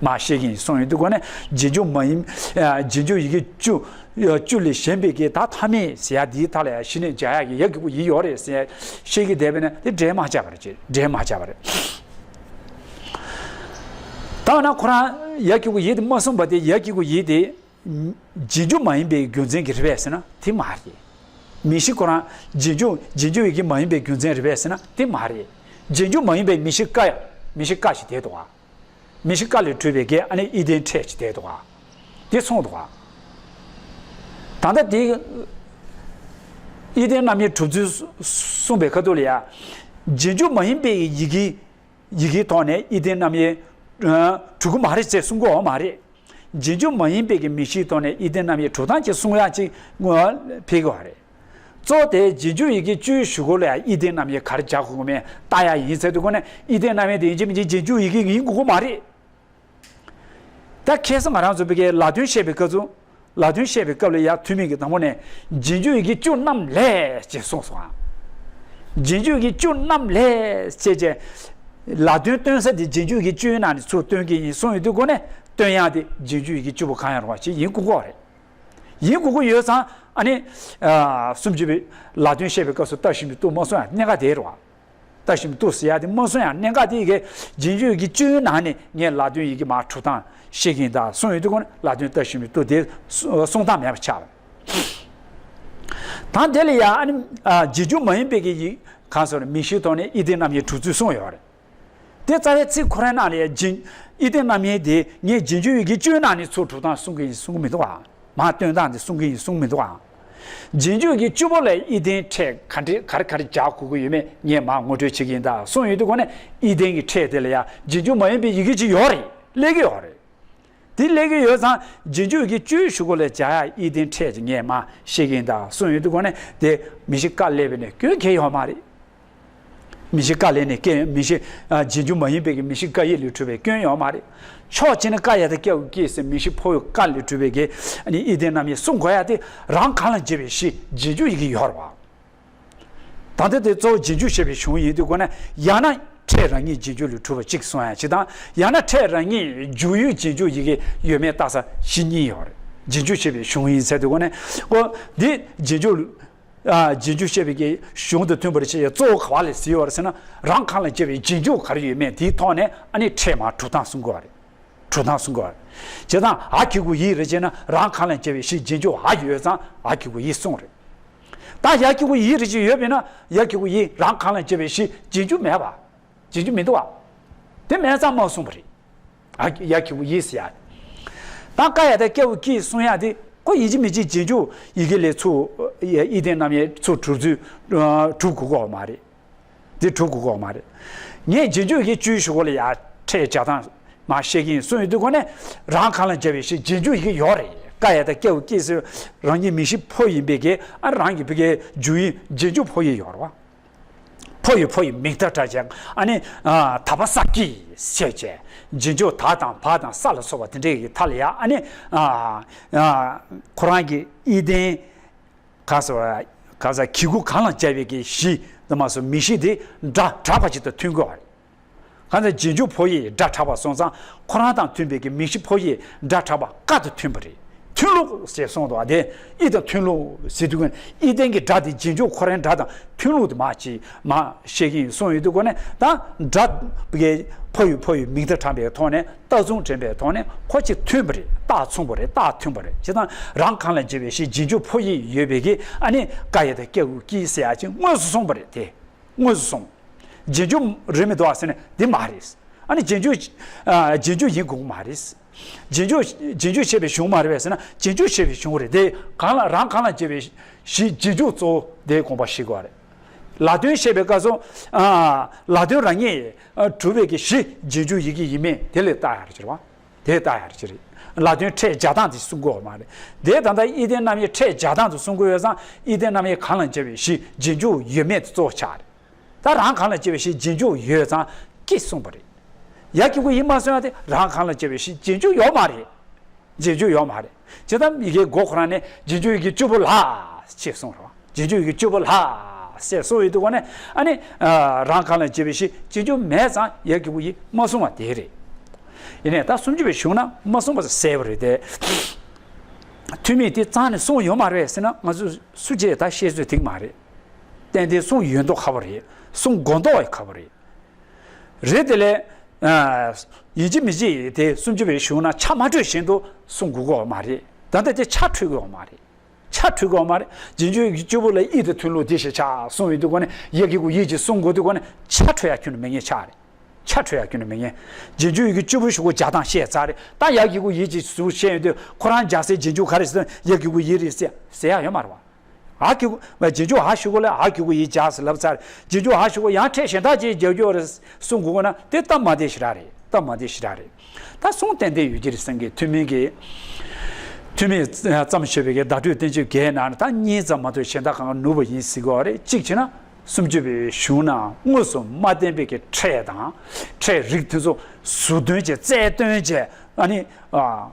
མ་བཤད་ཀྱིན་གསུང་ཡོང་དུས་སྒོ་ནས་རྗེས་འཇུག་མ་ཡིན། ཨ། རྗེས་འཇུག་ཡི་གེ་བཅུ། ཨ། བཅུ་ལས་གཞན་པའི་གི་ད་མཐའ་མེད་ཟེར་ཡ་འདིའི་མཐའ་ལ་ཡ་གཞི་ནས་སྦྱར་ཡག་གི་ཡ་གི་གུ་ཡི་ཡོད་རེད་ཟེར་བཤད་ཀྱི་བསྡད་པས་ན་དེ་འགྲེལ་མ་བྱས་པ་རེད། འགྲེལ་མ་བྱས་པ་རེད། ད་འོ་ན་ཁོ་རང་ཡ་གི་གུ་ཡི་དེ་མ་གསུངས་པ་དེ་ཡ་གི་གུ་ཡི་དེ། རྗེས་འཇུག་མ་ཡིན་པའི་རྒྱུ་མཚན་གྱིས་རེད་པས་ཟེར་ན་དེ་མ་རེད། མིང་གཞི་ཁོ་རང་རྗེས་འཇུག་རྗེས་འཇུག་ཡི་གེ་མ་ཡིན་པའི་རྒྱུ་མཚན་རེད་པས་ཟེར་ན་དེ་མ་རེད། རྗེས་འཇུག་མ་ཡིན་པའི་མིང་གཞི་ཀ་ཡ། མིང་གཞི་ཀ་ཞིག་བསྡད་འདུག་ག་མིང་གཞི་ཀ་ལས་གྲུབ་པའི་གི་ཨ་ནི་ཨི་ལྡན་ཕྲད་ཅིག་བསྡད་འདུག་ག་དེ་གསུངས་འདུག་ག་ད་ལྟ་དེ་ཨི་ལྡན་རྣམ་དབྱེ་གྲུབ་ཚུལ་གསུངས་པའི་ཁ་ཐུག་ལ་ཡ། རྗེས་འཇུག་མ་ཡིན་པའི་ཡི་གེ་ཡི་གེའི་ཐོག་ནས་ཨི་ལྡན་རྣམ་དབྱེ་གྲུབ་ཀྱི་མ་རེད་ཅེས་གསུང་གི་ཡོད་མ་རེད། རྗེས་འཇུག་མ་ཡིན་པའི་གི་མིང་གཞིའི་ཐོག་ནས་ཨི་ལྡན་རྣམ་དབྱེ་གྲུབ་སྟངས་ཅིག་གསུང་ཡག་ཅིག་ངོ་ཕེབས་ཀྱི་ཡོད་རེད། གཙོ་བོ་དེ་རྗེས་འཇུག་ཡི་གེ་བཅུའི་ཞུ་སྐོར་ལ་ཡང་ཨི་ལྡན་རྣམ་དབྱེ་ག་རེ་སྦྱར་དགོས་ཀྱི་མིན་ལྟ་ཡག་ཡིན་ཟེར་དུས་སྒོ་ནས་ཨི་ལྡན་རྣམ་དབྱེ་དེ་ཡིན་གཅིག་མིན་གཅིག་རྗེས་འཇུག་ཡི་གེ་ཡིན་དགོས་ཀྱི་མ་རེད། ད་ཁ་སང་ང་རང་ཚོ་བོད་སྐད་ལ་དོན་བཤད་པའི་སྐབས་སུ། ལ་དོན་བཤད་པའི་སྐབས་ལ་ཡང་ཐུན་མིན་གྱི་དང་པོ་ནས་རྗེས་འཇུག་ཡི་གེ་བཅུ་རྣམས་ལས་ཅེས་གསུངས་སོ། རྗེས་འཇུག་ཡི་གེ་བཅུ་རྣམས་ལས་ཅེས་བྱས། ལ་དོན་སྟོན་ས་དེ་རྗེས་འཇུག་ཡི་གེ་བཅུའི་ནང་ནས་ཚུར་སྟོན་གྱི་ཡིན་གསུངས་ཡོང་དུས་སྒོ་ནས་སྟོན་ཡག་དེ་རྗེས་འཇུག་ཡི་གེ་བཅུ་པོ་གང་ཡང་རུང་བ་ཞིག་ཡིན་དགོས་ཀྱི་རེད། ཡིན་དགོས་ཀྱི་ཡོད་ཙང་ཨ་ནི། ཨ། སུམ་ཅུ་པའི་ལ་དོན་བཤད་པའི་སྐབས་སུ་ལྟ་ཞིབ་ཀྱི་རྟོག་མ་སོང་ཡང་གནད་འགག་དེ་རེད་བ། ལྟ་ཞིབ་ཀྱི་རྟོག་ཟེར་ཡག་དེ་མ་སོང་ཡང་གནད་འགག་དེ་ཡི་གེ་རྗེས་འཇུག་ཡི་གེ་བཅུའི་ནང་ནས་ངས་ལ་དོན་ཡི་གེ་མར་གྲུབ་སྟངས་ཤེས་ཀྱི་ཡིན་ད་གསུངས་ཡོང་དུས་སྒོ་ནས་ལ་དོན་ལྟ་ཞིབ་ཀྱི་རྟོག་དེ་གསུང་སྟངས་མེད་པ་ཆགས་པ་རེད། ད་དེ་ལ་ཡང་ཨ་ནི། ཨ། རྗེས་འཇུག་མ་ཡིན་པའི་གི་ཡིག་གང་སོགས་མིང་གཞིའི་ཐོག་ནས་ཨི་ལྡན་རྣམ་དབྱེ་གྲུབ་ཚུལ་གསུངས་ཡོད་རེད། དེ་རྩ་བའི་ཚིག་ཁོ་རའི་ནང་ལ་ཡང་རྗེས། ཨི་ལྡན་རྣམ་དབྱེ་དེ་ངས་རྗེས་འཇུག་ཡི་གེ་བཅུའི་ནང་ནས་ཚུར་གྲུབ་སྟངས་གསུང་གི་ཡིན་གསུང་གི་མི་འདུག་ཨ། མར་སྟོན་སྟངས་དེ་གསུང་གི་ཡིན་གསུང་མི་འདུག་ཨ། རྗེས་འཇུག་གི་བཅུ་པོ་ལས་ཨི་ལྡན་ཕྲད་ག་འདྲ་ག་རེ་ག་རེ་སྦྱར་དགོས་ཀྱི་ཡོད་མེད་ངས་མར་ངོ་སྤྲོད་བྱེད་ཀྱི་ཡིན་ད་གསུངས་ཡོང་དུས་སྒོ་ནས་ཨི་ལྡན་གྱི་ཕྲད་དེ་ལ་ཡང་རྗེས་འཇུག་མ་ཡིན་པའི་ཡི་གེ་ཅིག་ཡོད་རེད། སླེབས་ཀྱི་ཡོད་རེད། དེ་སླེབས་ཀྱི་ཡོད་ཙང་རྗེས་འཇུག་ཡི་གེ་བཅུའི་ཞུ་སྐོར་ལ་སྦྱར་ཡག་ཨི་ལྡན་ཕྲད་ཅིག་ངས་མར་བཤད་ཀྱི་ཡིན་ད་གསུངས་ཡོང་དུས་སྒོ་ནས་དེ་མིང་གཞི་ཀ་སླེབས་པ་ནས་སྐྱོན་གང་ཡང་ཡོད་མ་རེད། མིང་གཞི་ཀ་ལས་ནས་སྐྱེ་མིང་གཞི་ཨ་རྗེས་འཇུག་མ་ཡིན་པའི་གི་མིང་གཞི་ཀ་ཡིག་ལས་གྲུབ་པའི་སྐྱོན་ཡོད་མ་རེད། ཕྱོགས་གཅིག་ནས་ཀ་ཡ་དང་ཀྱ་གི་ཀྱི་ཟེར་མིང་གཞི་ཕོ་ཡི་ཀ་ལས་གྲུབ་པའི་གི་ཨ་ནི་ཨི་ལྡན་རྣམ་དབྱེ་གསུང་དགོས་ཡ་དེ་རང་གང་ལ་བྱེད་པའི་གཞི་རྗེས་འཇུག་ཡི་གེ་ཡོད་རེད་བ། ད་ལྟ་དེ་གཙོ་བོ་རྗེས་འཇུག་བྱེད་པའི་གཞུང་ཡིན་དུས་ཀོ་ན་ཡང་ན་ཕྲད་རང་ཉིད་རྗེས་འཇུག་ལས་གྲུབ་པ་གཅིག་གསུང་ཡ་གཅིག་དང་ཡང་ན་ཕྲད་རང་ཉིད་འཇུག་ཡུལ་རྗེས་འཇུག་ཡི་གེ་ཡོད་མེད་བལྟ་ས་གཞི་གཉིས་ཡོད་རེད། རྗེས་འཇུག་བྱེད་པའི་གཞུང་ཡིན་ཟེར་དུས་ཀོ་ན་ཀོ་འདི་རྗེས་འཇུག་ཨ་རྗེས་འཇུག་བཤད་པའི་གི་གཞུང་དང་མཐུན་པར་བྱེད་ཡ་གཙོ་བོ་ག་བ་ལས་ཟིན་ཡོད་རེད་ཟེར་ན་རང་གང་ལ་བྱེད་པའི་རྗེས་འཇུག་ག་རེ་ཡོད་མེད་དེའི་ཐོག་ནས་ཨ་ནི་ཕྲད་མ་གྲུབ་སྟངས་གསུང་གི་ཡོད་རེད། གྲུབ་སྟངས་གསུང་གི་ཡོད་རེད། བྱས་ཙང་ཨ་གི་གུ་ཡི་རེད་བྱས་ན་རང་གང་ལ་བྱེད་པའི་གཞི་རྗེས་འཇུག་ཨ་ཡོད་ཙང་ཨ་གི་གུ་ཡི་གསུང་རེད། ད་ཡ་གི་གུ་ཡི་རེད་བྱས་ཡོད་པས་ན་ཡ་གི་གུ་ཡི་རང་གང་ལ་བྱེད་པའི་གཞི་རྗེས་འཇུག་མེད་པ། རྗེས་འཇུག་མི་འདུག་བ། དེ་མེད་ཙང་མ་གསུངས་པ་རེད། ཨ་ཡ་གི་གུ་ཡི་ཟེར་ཡ། ད་ཀ་ཡ་དང་ཀྱ་གི་གུ་ཀྱི་གསུང་ཡ་དེ་ཁོ་ཡིན་གཅིག་མིན་གཅིག་རྗེས་འཇུག་ཡི་གེ་ལས་ཚུར་ཨི་ལྡན་རྣམ་དབྱེ་ཚུར་གྲུབ་ཚུལ་གྲུབ་དགོས་ཀྱི་ཡོད་མ་རེད། དེ་གྲུབ་དགོས་ཀྱི་ཡོད་མ་རེད། ངས་རྗེས་འཇུག་ཡི་གེ་བཅུའི་གཞུག་གུ་ལ་ཡ་ཕྲད་སྦྱར་སྟངས་མར་བཤད་ཀྱི་ཡིན་གསུངས་ཡོང་དུས་ཁོ་ནས་རང་གང་ལ་བྱེད་པའི་གཞི་རྗེས་འཇུག་ཡི་གེ་ཡོད་རེད། ཀ་ཡ་དང་ཀྱ་གི་གུ་ཀྱི་ཟེར་རང་ཉིད་མིང་གཞི་ཕོ་ཡིན་པའི་གི་ཨ་རང་གི་བི་གའི་འཇུག་ཡིན་རྗེས་འཇུག་ཕོ་ཡི་ཡོད་རེད་བ། ཕོ་ཡི་ཕོ་ཡི་མིང་མཐའ་དྲག་ཅན་ཨ་ནི་ད་བ་ས་ཀྱི་ཞེས་བྱས་རྗེས་འཇུག་ད་དང་བ་དང་ས་ལ་སོགས་པ་དེ་འདྲའི་གི་མཐའ་ལ་ཡ་ཨ་ནི་ཁོ་རང་གི་ཨི་ལྡན་ག་ས་ག་ས་གི་གུ་གང་ལ་སྦྱར་བའི་གི་གཞི་དུ་མ་སོགས་མིང་གཞི་དེ་སྒྲ་དྲག་པ་ཅིག་དང་མཐུན་དགོས་པ་རེད། གང་ལྟར་རྗེས་འཇུག་ཕོ་ཡིས་སྒྲ་དྲག་པ་སོང་ཙང་ཁོ་རང་དང་མཐུན་པའི་གི་མིང་གཞི་ཕོ་ཡིས་སྒྲ་དྲག་པ་ཀ་དང་མཐུན་པ་རེད། མཐུན་ལུགས་ཞེས་གསུངས་འདུག་བ། དེ་ཨི་དང་མཐུན་ལུགས་ཟེར་དུས་ཀུན་ཨི་ལྡན་གྱི་སྒྲ་དེ་རྗེས་འཇུག་ཁོ་རའི་སྒྲ་དང་མཐུན་ལུགས་དེ་མ་ཅིག་མ་བཤད་ཀྱི་ཡིན་གསུངས་ཡོད་དུས་ཀུན་ནས་ད་སྒྲ་གི་ཕོ་ཡི་ཕོ་ཡི་མིང་མཐའ་དྲངས་པའི་ཐོག་ནས་རྟགས་མཚུངས་འདྲེན་པའི་ཐོག་ནས་ཁོ་ཅིག་མཐུན་པ་རེད། རྟགས་མཚུངས་པ་རེད། རྟགས་མཐུན་པ་རེད། བྱས་ཙང་རང་གང་ལ་བྱེད་པའི་གཞི་རྗེས་འཇུག་ཕོ་ཡིས་ཡོད་པའི་གི་ཨ་ནི་ཀ་ཡ་དང་ཀྱ་གི་གུ་ཀྱི་ཟེར་ཡ་ཅིག་དངོས་སུ་གསུངས་པ་རེད། དེ་དངོས་སུ་གསུངས། རྗེས་འཇུག་རེད་མི་འདུག་ཨ་ཟེར་ན་འདི་མ་རེད། ཨ་ནི་རྗེས་འཇུག་ཨ་རྗེས་འཇུག་ཡིན་དགོས་མ་རེད། རྗེས་འཇུག་རྗེས་འཇུག་བྱས་པའི་གཞུང་མ་རེད་པས་ཟེར་ན་རྗེས་འཇུག་བྱས་པའི་གཞུང་རེད། དེ་གང་ལ་རང་གང་ལ་བྱེད་པའི་གཞི་རྗེས་འཇུག་གཙོ་བོ་དེའི་དགོངས་པ་བཞེས་དགོས་རེད། ལ་དོན་བཤད་པའི་སྐབས་སུ་ཨ་ལ་དོན་རང་ཉིད་ཨ་གྲུབ་པའི་གི་གཞི་རྗེས་འཇུག་ཡི་གེ་ཡིན་མིན་དེ་ལ་བལྟ་ཡ་རེད་ཟེར་བ། དེ་ལྟ་ཡ་རེད་ཅེས་རེད། ལ་དོན་ཕྲད་སྦྱར་སྟངས་དེ་གསུང་གི་ཡོད་མ་རེད། དེ་ད་ལྟ་ཨི་ལྡན་རྣམ་དབྱེ་ཕྲད་སྦྱར་སྟངས་དེ་གསུང་གི་ཡོད་ཙང་ཨི་ལྡན་རྣམ་དབྱེ་གང་ལ་བྱེད་པའི་གཞི་རྗེས་འཇུག་ཡོད་མེད་དེ་གཙོ་བོ་ཆགས་རེད། ད་རང་གང་ལ་བྱེད་པའི་གཞི་རྗེས་འཇུག་ཡོད་ཙང་ཀྱི་གསུངས་པ་རེད། ཡ་གི་གུ་ཡི་མ་གསུང་ཡ་དེ་རང་གང་ལ་བྱེད་པའི་གཞི་རྗེས་འཇུག་ཡོད་མ་རེད། རྗེས་འཇུག་ཡོད་མ་རེད། ཇི་ལྟར་ཡི་གེའི་མགོ་ཁོ་རང་ནས་རྗེས་འཇུག་ཡི་གེ་བཅུ་པོ་ལ་ཞེས་གསུངས་རེད་བ། རྗེས་འཇུག་ཡི་གེ་བཅུ་པོ་ལ་ཞེས་གསུངས་ཡོད་དུས་ཀ་ནས་ཨ་ནི་རང་གང་ལ་བྱེད་པའི་གཞི་རྗེས་འཇུག་མེད་ཙང་ཡ་གི་གུ་ཡི་མ་གསུང་བ་དེ་རེད། ཡིན་ནའི་ད་སུམ་ཅུ་པའི་གཞུང་ན་མ་གསུངས་པ་གསལ་པོ་རེད་དེ། ཐུན་མིན་དེ་རྩ་ནས་གསུངས་ཡོད་མ་རེད་ཟེར་ན་ང་ཚོ་སུ་བྱས་ད་བཤད་ཚོད་ཐིག་མ་རེད། ཏན་ཏན་གསུངས་ཡོད་མདོག་ཁ་པོ་རེད། གསུངས་དགོས་མདོག་ཡང་ཁ་པོ་རེད། རེད་དེ་ལས། ཡིན་གཅིག་མིན་གཅིག་དེ་སུམ་ཅུ་པའི་གཞུང་ན་ཆ་མ་འཕྲོད་བཞིན་དུ་གསུང་དགོས་ཀྱི་ཡོད་མ་རེད། ད་ལྟ་དེ་ཆ་འཕྲོད་ཀྱི་ཡོད་མ་རེད། ཆ་འཕྲོད་ཀྱི་ཡོད་མ་རེད། རྗེས་འཇུག་ཡི་གེ་བཅུ་པོ་ལ་ཨི་དང་མཐུན་ལུགས་དེ་ཞེས་ཆ་གསུངས་ཡོད་དུས་ཀ་ནས་ཡ་གི་གུ་ཡི་ཅིག་གསུང་དགོས་དུས་ཀ་ནས་ཆ་འཕྲོད་ཡ་ཁྱོན་ནས་མེད་ངེས་ཆགས་རེད། ཆ་འཕྲོད་ཡ་ཁྱོན་ནས་མེད་ངེས། རྗེས་འཇུག་ཡི་གེ་བཅུ་པོ་གཞུག་གུ་སྦྱར་སྟངས་བཤད་ཚར་རེད། ད་ཡ་གི་གུ་ཡི་ཅིག་ཟུར་བཤད་ཡོད་དུས་ཁོ་རང་སྦྱར་སའི་རྗེས་འཇུག་ག་རེ་ཟེར་ན་ཡ་གི་གུ་ཡི་རེད་ཟེར་ཟེར་ཡ་ཡོད་མ་རེད་བ། ཨ་གི་གུ་རྗེས་འཇུག་ཨ་གཞུག་གུ་ལ་ཨ་གི་གུ་ཡི་སྦྱར་ཟེར་ལབ་ཚར། རྗེས་འཇུག་ཨ་གཞུག་གུ་ཡང་ཕྲད་གཞན་དག་ཅིག་སྦྱར་རྒྱུ་རེད་གསུང་དགོས་ཀྱི་ན་དེ་སྟབས་མ་བདེ་ཞེ་དྲག་རེད། སྟབས་མ་བདེ་ཞེ་དྲག་རེད། ད་གསུང་ཏན་ཏན་ཡོད་ཀྱི་རེད་བསམ་གི། ཐུན་མིན་གྱི་ཐུན་མིན་བརྩམས་བཞག་པའི་གི་བརྡ་སྤྲོད་བསྟན་བཅོས་བརྒྱད་ནང་ནས་ད་གཉིས་ཙམ་མ་གཏོགས་གཞན་དག་གང་ག་ནུབ་པ་ཡིན་ཟེར་གི་ཡོད་རེད། གཅིག་བྱས་ན་སུམ་ཅུ་པའི་གཞུང་ནང་དངོས་སུ་མ་བསྟན་པའི་གི་ཕྲད་དང་ཕྲད་རིགས་དེ་ཚོ་ཟུར་འདོན་བྱས་རྩལ་འདོན་བྱས་ཨ་ནི་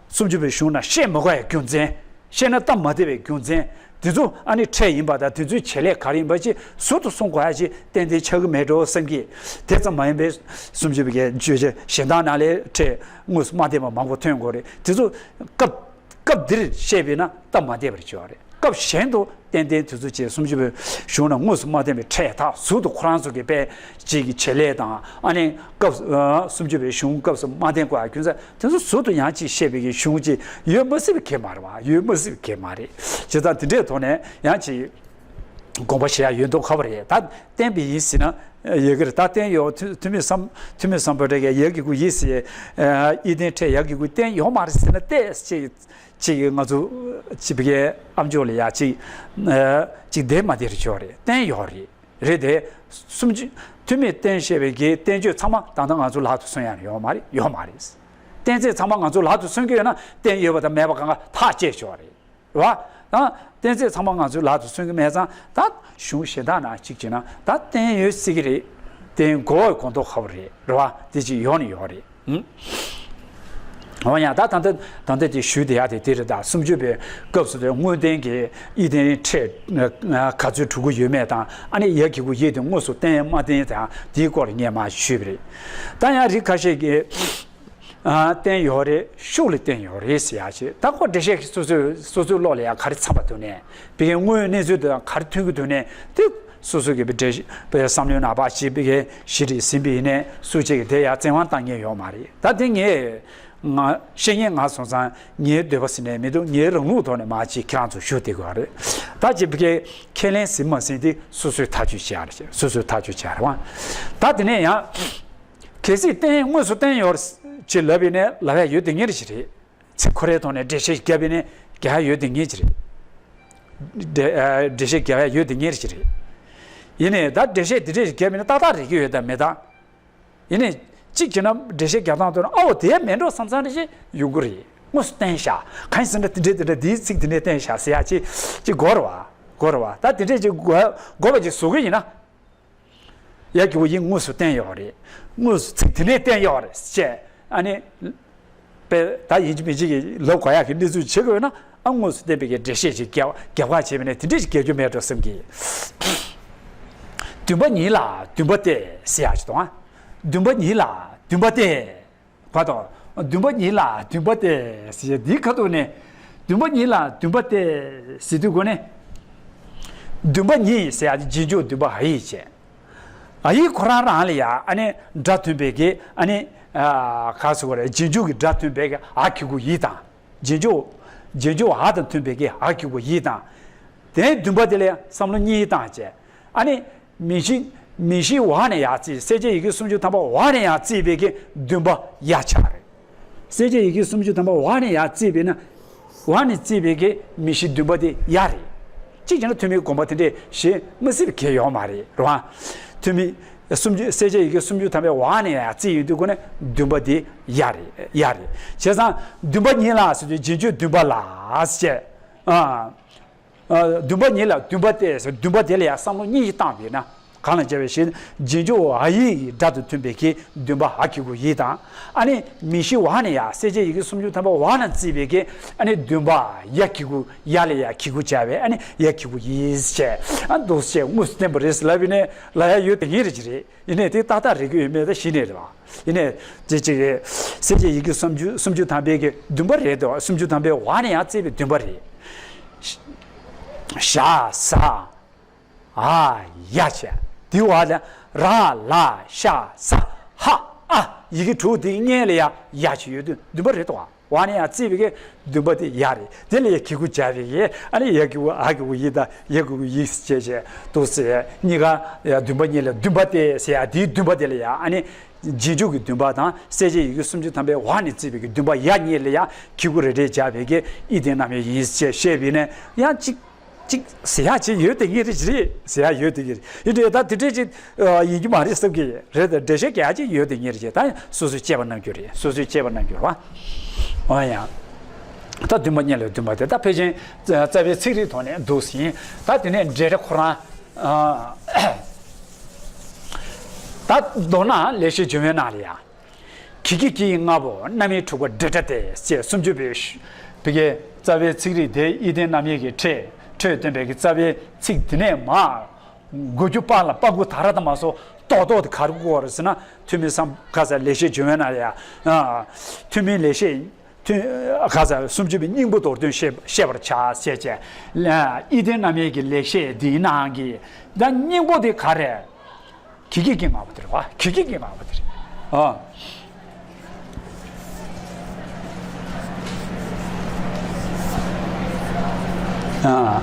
སུམ་ཅུ་པའི་གཞུང་ནང་བཤད་མི་དགོས་ཡ་རྒྱུ་མཚན། བཤད་ན་སྟབས་མ་བདེ་བའི་རྒྱུ་མཚན། དེ་ཚོ་ཨ་ནི་ཕྲད་ཡིན་པ་དང་དེ་ཚོའི་བྱེད་ལས་ག་རེ་ཡིན་པ་ཅིག་ཟུར་དུ་གསུང་དགོས་ཡ་ཅིག་ཏན་ཏན་ཆགས་ཀྱི་མེད་འགྲོ་བསམ་གི། དེ་ཙམ་མ་ཡིན་པའི་སུམ་ཅུ་པའི་གི་བརྗོད་བྱ་གཞན་དག་ནང་ལས་ཕྲད་དངོས་སུ་མ་བསྟན་པ་མང་པོ་ཐོན་དགོས་རེད། དེ་ཚོ་སྐབས་སྐབས་འདིར་བཤད་པས་ན་སྟབས་མ་བདེ་བར་གྱུར་བ་རེད། སྐབས་གཞན་དུ་ཏན་ཏན་དེ་ཚོ་བཅས་སུམ་ཅུ་པའི་གཞུང་ན་དངོས་སུ་མ་བསྟན་པའི་ཕྲད་དག་ཟུར་དུ་ཁོ་རང་ཚོ་གི་དཔེ་གཅིག་གི་བྱེད་ལས་དང་ཨ་ནི་སྐབས་སུ་སུམ་ཅུ་པའི་གཞུང་སྐབས་སུ་མ་བསྟན་དགོས་ཡ་རྒྱུ་མཚན་དེ་ཚོ་ཟུར་དུ་ཡང་ཅིག་བཤད་པའི་གི་གཞུང་ཅིག་ཡོད་མ་སྲིད་པའི་གེ་མ་རེད་བ། ཡོད་མ་སྲིད་པའི་གེ་མ་རེད། བྱས་ཙང་དེ་འདྲའི་ཐོག་ནས་ཡང་ཅིག་དགོངས་པ་བཞེས་ཡ་ཡོད་མདོག་ཁ་པོ་རེད། ད་བསྟན་པའི་ཡིན་ཟེར་ན་ཡོད་གི་རེད། ད་བསྟན་ཡོད། ཐུ་ཐུ་མི་སམ་ཐུ་མི་སམ་བྷོ་ཊ་གི་ཡ་གི་གུ་ཡི་ཟེར་ཨི་ལྡན་ཕྲད་ཡ་གི་གུ་བསྟན་ཡོད་མ་རེད་ཟེར་ན་ཏོག་ཙམ་ཅིག་ཅིག་ང་ཚོ་ཅིག་བི་གའི་ཨམ་ཅོག་ལ་ཡ་ཅིག་ཅིག་བསྡད་མ་བསྡད་རེད་ཆོག་རེད། བསྟན་ཡོད་རེད། རེད་དེ། སུམ་ཅུ་ཐུ་མི་བསྟན་བཤད་པའི་གི་བསྟན་བཅོས་ཚང་མ་ད་ལྟ་ང་ཚོ་ལག་ཏུ་སོན་ཡ་ཡོད་མ་རེད། ཡོད་མ་རེད། གཏན་ཚིགས་ཚང་མ་ང་ཚོ་ལག་ཏུ་སོན་གི་ཡོད་ན་བསྟན་ཡོད་པ་དང་མེད་པ་གང་ག་ཐག་བཅད་ཆོག་རེད། རེད་བ། ད་གཏན་ཚིགས་ཚང་མ་ང་ཚོའི་ལག་ཏུ་སོན་གི་མེད་ཙང་ད་གཞུང་གཞན་དག་ནང་གཅིག་བྱས་ན་ད་བསྟན་ཡོད་སྲིད་གི་རེད། བསྟེན་དགོས་གོ་དོ་ཁ་བོ་རེད། རེད་བ། དེ་ཅིག་ཡོང་ནི་ཡོད་རེད། ཧུམ། འོ་ཡང་ད་ད་ལྟ་ད་ལྟ་དེ་ཞུས་དེ་ཡག་དེ་དེ་རེད། ད་སུམ་ཅུ་པའི་སྐབས་སུ་དེ་དངོས་བསྟན་གྱི་ཡིད་བརྟན་ཕྲད་ག་ཚོད་དྲུག་གོ་ཡོད་མེད་དང་། ཨ་ནི་ཡ་གི་གུ་ཡིད་དེ་དངོས་སུ་བསྟན་མ་བསྟན་དང་དེའི་སྐོར་ངས་མར་ཞུས་པ་རེད། ད་ཡང་རིགས་ཁ་ཤས་ཀྱིས་ཨ་བསྟན་ཡོད་རེད། ཤུགས་ལ་བསྟན་ཡོད་རེད་ཟེར་ཡག་ཅིག་ད་ཁོ་འགྲེལ་བཤད་ཀྱི་སོ་སོའི་སོ་སོའི་བློ་ལ་ཡང་ག་རེ་འཚམ་པ་འདུག་ནས། བི་ཀའི་དངོས་གནས་ཚུལ་དང་ག་རེ་མཐུན་གྱི་འདུག་ནས་དེ་སོ་སོ་གི་བི་འགྲེལ་བཤད་བསམ་བློའི་ནང་པ་ཅིག་བི་ཀའི་ཞི་རིག་ཟིན་པའི་ནས་སུ་གཅིག་གིས་དེ་ཡང་བཙན་དབང་བཏང་མཁན་ཡོད་མ་རེད། ད་དེ་ངས་ང་བཤད་མཁན་ང་སོང་ཙང་ངའི་འདོད་པ་ཟེར་ནས་མི་འདུག་ངའི་རང་ལུགས་ཐོག་ནས་མ་ཅིག་ཁྱེད་རང་ཚོ་ཞུ་བསྡད་དགོས་རེད། ད་ཅིག་བི་ཀའི་ཁས་ལེན་ཟིན་མ་ཟིན་དེ་སོ་སོའི་ཐག་གཅོད་བྱས་རེད། སོ་སོའི་ཐག་གཅོད་བྱས་རེད་བ། ད་དེ་ནས་ཡང་། གལ་སྲིད་བསྟན་དངོས་སུ་བསྟན་ཡོད་ཅེས་ལབ་པས་ནས་ལབ་ཡ་ཡོད་དེ་ངེས་རེད་ཅི་རེད། ཚིག་ཁོ་རའི་ཐོག་ནས་འགྲེལ་བཤད་བརྒྱབ་པས་ནས་རྒྱག་ཡ་ཡོད་དེ་ངེས་ཅི་རེད། འགྲེལ་ཨ་འགྲེལ་བཤད་རྒྱག་ཡ་ཡོད་དེ་ངེས་ཅི་རེད། ཡིན་ནའི་ད་འགྲེལ་བཤད་དེ་འདྲས་བརྒྱབ་པས་ན་ཏག་ཏག་རེག་གི་ཡོད་དམ་མེད་དམ། ཡིན་ནའི་གཅིག་བྱས་ན་འགྲེལ་བཤད་རྒྱག་སྟངས་ཐོག་ནས་ཨའོ་དེ་མེད་འགྲོ་བསམ་བསམ་རེ་ཞིག་ཡོང་གི་རེད། དངོས་སུ་བསྟན་བཞག་གང་ཡིན་ཟེར་ན་དེ་འདྲས་དེ་འདྲས་འདིའི་ཚིག་དེ་འདྲས་བསྟན་བཞག་ཟེར་ཡ་ཅིག་ཅིག་དགོས་རེད་བ། དགོས་རེད་བ། ད་དེ་འདྲས་ཅིག་དགོས་དགོས་པ་ཅིག་བཟོ་གི་ཡིན་ན། ཡ་གི་གུ་ཡིད་དངོས་སུ་བསྟན་ཡོད་རེད། དངོས་སུ་ཚིག་དེ་ནས་བསྟན་ཡོད་རེད་ཅེས་ཨ་ནི། པས་ད་ཡིན་གཅིག་མིན་གཅིག་གི་ལབ་དགོས་ཡག་གི་གནས་ཚུལ་བྱེད་དགོས་ན་ཨ་དངོས་སུ་བསྟན་པའི་གི་འགྲེལ་བཤད་ཅིག་རྒྱབ་རྒྱབ་ཁ་བྱས་པ་ནས་དེ་འདྲས་ཞིག་རྒྱག་རྒྱུ་མེད་འགྲོ་བསམ་གི། འདུན་པ་ཉིད་ལ་འདུན་པ་སྟེ་ཟེར་ཡག་ཅིག་དང་། འདུན་པ་ཉིད་ལ་འདུན་པ་སྟེ། བ་དང་། འདུན་པ་ཉིད་ལ་འདུན་པ་སྟེ་ཟེར་འདིའི་ཁ་ཐུག་ནས། འདུན་པ་ཉིད་ལ་འདུན་པ་སྟེ་ཟེར་དུས་གོ་ནས། འདུན་པ་ཉིད་ཟེར་ཡག་རྗེས་འཇུག་འདུན་པ་ཨ་ཡིག་བྱས། ཨ་ཡིག་ཁོ་རང་རང་ལ་ཡ་ཨ་ནི་སྒྲ་མཐུན་པའི་གི་ཨ་ནི། ཨ་ག་ཟེར་དགོས་རེད། རྗེས་འཇུག་གི་སྒྲ་མཐུན་པའི་གི་ཨ་གི་གུ་ཡིད་དང་། རྗེས་འཇུག་རྗེས་འཇུག་ཨ་དང་མཐུན་པའི་གི་ཨ་གི་གུ་ཡིད་དང་། དེའི་འདུན་པ་དེ་ལ་བསམ་བློ་གཉིས་བཏང་བྱས། ཨ་ནི། མིང་གཞི། མིང་གཞི་འོག་ནས་ཡར་བརྩིས། གསལ་བྱེད་ཡི་གེ་སུམ་ཅུ་ཐམ་པ་འོག་ནས་ཡར་བརྩིས་པའི་གི་འདུན་པ་ཡ་ཆགས་རེད། གསལ་བྱེད་ཡི་གེ་སུམ་ཅུ་ཐམ་པ་འོག་ནས་ཡར་བརྩིས་པས་ན། འོག་ནས་བརྩིས་པའི་གི་མིང་གཞི་འདུན་པ་དེ་ཡ་རེད། གཅིག་བྱས་ན་ཐོན་མིའི་དགོངས་པ་དེ་འདྲས་ཞེས་མི་སྲིད་པའི་གལ་ཡོད་མ་རེད། རེད་བ། ཐོན་མི། སུམ་ཅུ། གསལ་བྱེད་ཡི་གེ་སུམ་ཅུ་ཐམ་པའི་འོག་ནས་ཡར་བརྩིས་ཡོད་དུས་གོ་ནས་འདུན་པ་དེ་ཡ་རེད། ཡ་རེད། བྱས་ཙང་འདུན་པ་ཉིད་ལ་ཟེར་དུས་རྗེས་འཇུག་འདུན་པ་ལ་ཟེར། ཨ། ཨ། འདུན་པ་ཉིད་ལ་འདུན་པ་སྟེ་ཟེར། འདུན་པ་དེ་ལ་ཡང་བསམ་བློ་གཉིས་ཤིག་བཏང་བས་ན། གང་ལ་བྱ་བའི་ཞེས་ན། རྗེས་འཇུག་ཨ་ཡིག་གི་སྒྲ་དང་མཐུན་པའི་གི་འདུན་པ་ཨ་གི་གུ་ཡིད་དང་། ཨ་ནི་མིང་གཞི་འོག་ནས་ཡ་གསལ་བྱེད་ཡི་གེ་སུམ་ཅུ་ཐམ་པ་འོག་ན་བརྩིས་པའི་གི་ཨ་ནི་འདུན་པ་ཡ་གི་གུ་ཡ་ལ་ཡ་གི་གུ་བྱ་བའི་ཨ་ནི་ཡ་གི་གུ་ཡིད་བྱས། ཨ་འདུག་སེ་དངོས་སུ་བསྟན་པ་རེད་ལབ་ཡིན་ནས་ལབ་ཡ་ཡོད་དེ་ངེས་རེད་ཅི་རེད། ཡིན་ནས་དེ་ཏག་ཏག་རེག་གི་ཡོད་མེད་ད་གཞི་ནས་རེད་བ། ཡིན་ནས་དེ་གཅིག་གི་གསལ་བྱེད་ཡི་གེ་སུམ་ཅུ་སུམ་ཅུ་ཐམ་པའི་གི་འདུན་པ་རེད་དོ། སུམ་ཅུ་ཐམ་པའི་འོག་ནས་ཡང་བརྩིས་པའི་འདུན་པ་རེད། ཞ་ཟ་འ་ཡ་བྱས། དེའི་འོག་ལ་ར་ལ་ཤ་ཟ་ཧ་ཨ་ཡི་གེ་དྲུག་དེའི་སྔོན་ལ་ཡ་ཡ་བྱས་ཡོད་དུས་འདུན་པ་རེད་དོ། འོག་ནས་ཡང་བརྩིས་པའི་གི་འདུན་པ་དེ་ཡ་རེད། དེ་ལ་ཡ་གི་གུ་སྦྱར་བའི་གི་ཨ་ནི་ཡ་གི་གུ་ཨ་གི་གུ་ཡི་དང་ཡ་གི་གུ་ཡིག་ཅེས་བྱས་འདུག་སེ། གཉིས་ཀ་ཡ་འདུན་པ་གཉིས་ལ་འདུན་པ་སྟེ་ཟེར་ཡ་དེའི་འདུན་པ་དེ་ལ་ཡ་ཨ་ནི་རྗེས་འཇུག་གི་འདུན་པ་དང་གསལ་བྱེད་ཡི་གེ་སུམ་ཅུ་ཐམ་པའི་འོག་ནས་བརྩིས་པའི་གི་འདུན་པ་ཡ་གཉིས་ལ་ཡ་གི་གུ་རེ་རེ་སྦྱར་བའི་གི་ཡིད་བརྟན་རྣམ་དབྱེ་ཡིན་ཅེས་བཤད་པས་ནས་ཡང་གཅིག་གཅིག་ཟེར་ཡག་ཅིག་ཡོད་དེ་ངེས་རེད་ཅི་རེད། ཟེར་ཡག་ཡོད་དེ་ངེས་རེད། ཡིན་དུས་ད་དེ་འདྲས་ཅིག་ཡིན་གྱི་མ་རེད་བསམ་གྱི་རེད། ད་འགྲེལ་བཤད་རྒྱག་ཡག་ཅིག་ཡོད་དེ་ངེས་རེད་ཅེས་ད་སོ་སོས་དཔྱད་པ་གནང་རྒྱུ་རེད། སོ་སོས་དཔྱད་པ་གནང་རྒྱུ་རེད་བ། འོ་ཡ། ད་འདུན་པ་གཉིས་ལ་འདུན་པ་དེ་ད་ཕལ་ཆེར་རྩ་བའི་ཚིག་རིས་ཐོག་ནས་འདུག་ཟིན། ད་དེ་ནས་འབྲེལ་སྒྲ་ཁོ་རང་། ད་མདོར་ན་ལེགས་བཤད་ལྗོན་དབང་ནང་ལ་ཡ། གི་གེ་གི་ལྔ་པོ་རྣམ་དབྱེ་དྲུག་པ་འབྲེལ་སྒྲ་སྟེ་ཅེས་སུམ་ཅུ་པའི་ཤུ་པའི་གི་རྩ་བའི་ཚིག་རིས་དེ་ཡིད་བརྟན་རྣམ་དབྱེ་གི་ཕྲད་ཕྲད་སྟོན་པའི་གི་རྩ་བའི་ཚིག་དེ་ནས་མར་མགོ་མཇུག་པ་ལ་པ་མགུ་ད་ར་ད་མ་སོ་ཏོག་ཏོག་དེ་ག་རེ་གོ་རེད་ཟེར་ན། ཐོན་མི་སམ་ག་ས་ལེགས་བཤད་ལྗོན་དབང་ན་ཡ། ཐོན་མི་ལེགས་བཤད་ཐོན་ག་ས་སུམ་ཅུ་པའི་སྙིང་པོ་མདོར་བསྡུས་བཤད་བཤད་པར་བྱ་ཞེས་བྱས། ཡིད་བརྟན་རྣམ་དབྱེ་གི་ལེགས་བཤད་འདིའི་ནང་གི་ད་སྙིང་པོ་དེ་ག་རེ། གི་གེ་གི་ལྔ་པོ་དེ་རེད་བ། གི་གེ་གི་ལྔ་པོ་དེ་རེད། ཨ། ཨ།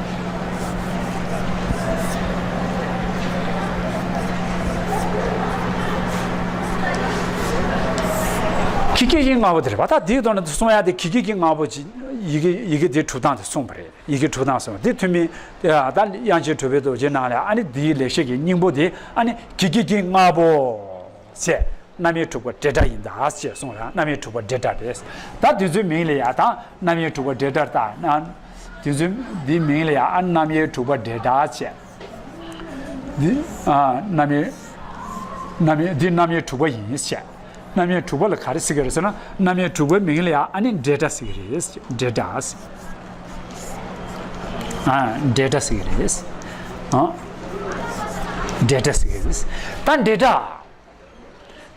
གི་གེ་གི་ལྔ་པོ་དེ་རེད་བ། ད་དེའི་ཐོག་ནས་གསུང་ཡ་དེ་གི་གེ་གི་ལྔ་པོ་ཅིག་ཡི་གེ་ཡི་གེ་དེ་གྲུབ་སྟངས་དེ་གསུངས་པ་རེད། ཡི་གེ་གྲུབ་སྟངས་སོང་དེ་ཐོན་མི་ད་དབྱངས་ཅན་གྲུབ་པའི་རྡོ་རྗེ་ནང་ལ་ཨ་ནི་འདིའི་ལེགས་བཤད་ཀྱི་སྙིང་པོ་དེ་ཨ་ནི་གི་གེ་གི་ལྔ་པོ་ཟེར། རྣམ་དབྱེ་དྲུག་པ་འབྲེལ་སྒྲ་ཡིན་ད་ཅེས་གསུངས་ཡང་རྣམ་དབྱེ་དྲུག་པ་འབྲེལ་སྒྲ་རེད། ད་དེ་ཚོའི་མིང་ལ་ཡ་ད་རྣམ་དབྱེ་དྲུག་པ་འབྲེལ་སྒྲ་ད་ན་དེ་ཚོའི་འདིའི་མིང་ལ་ཡ་ཨ་རྣམ་དབྱེ་དྲུག་པ་འབྲེལ་སྒྲ་ཅེས། འདི་ཨ་རྣམ་དབྱེ། རྣམ་དབྱེ་འདི་རྣམ་དབྱེ་དྲུག་པ་ཡིན་ཟེར། རྣམ་དབྱེ་དྲུག་པ་ལ་ག་རེ་ཟེར་གྱི་རེད་ཟེར་ན། རྣམ་དབྱེ་དྲུག་པའི་མིང་ལ་ཡང་ཨ་ནི་འབྲེལ་སྒྲ་ཟེར་གྱི་རེད། འབྲེལ་སྒྲ་ཟེར། ཨ་འབྲེལ་སྒྲ་ཟེར་གྱི་རེད། ཨ་འབྲེལ་སྒྲ་ཟེར་གྱི་རེད། ད་འབྲེལ་སྒྲ།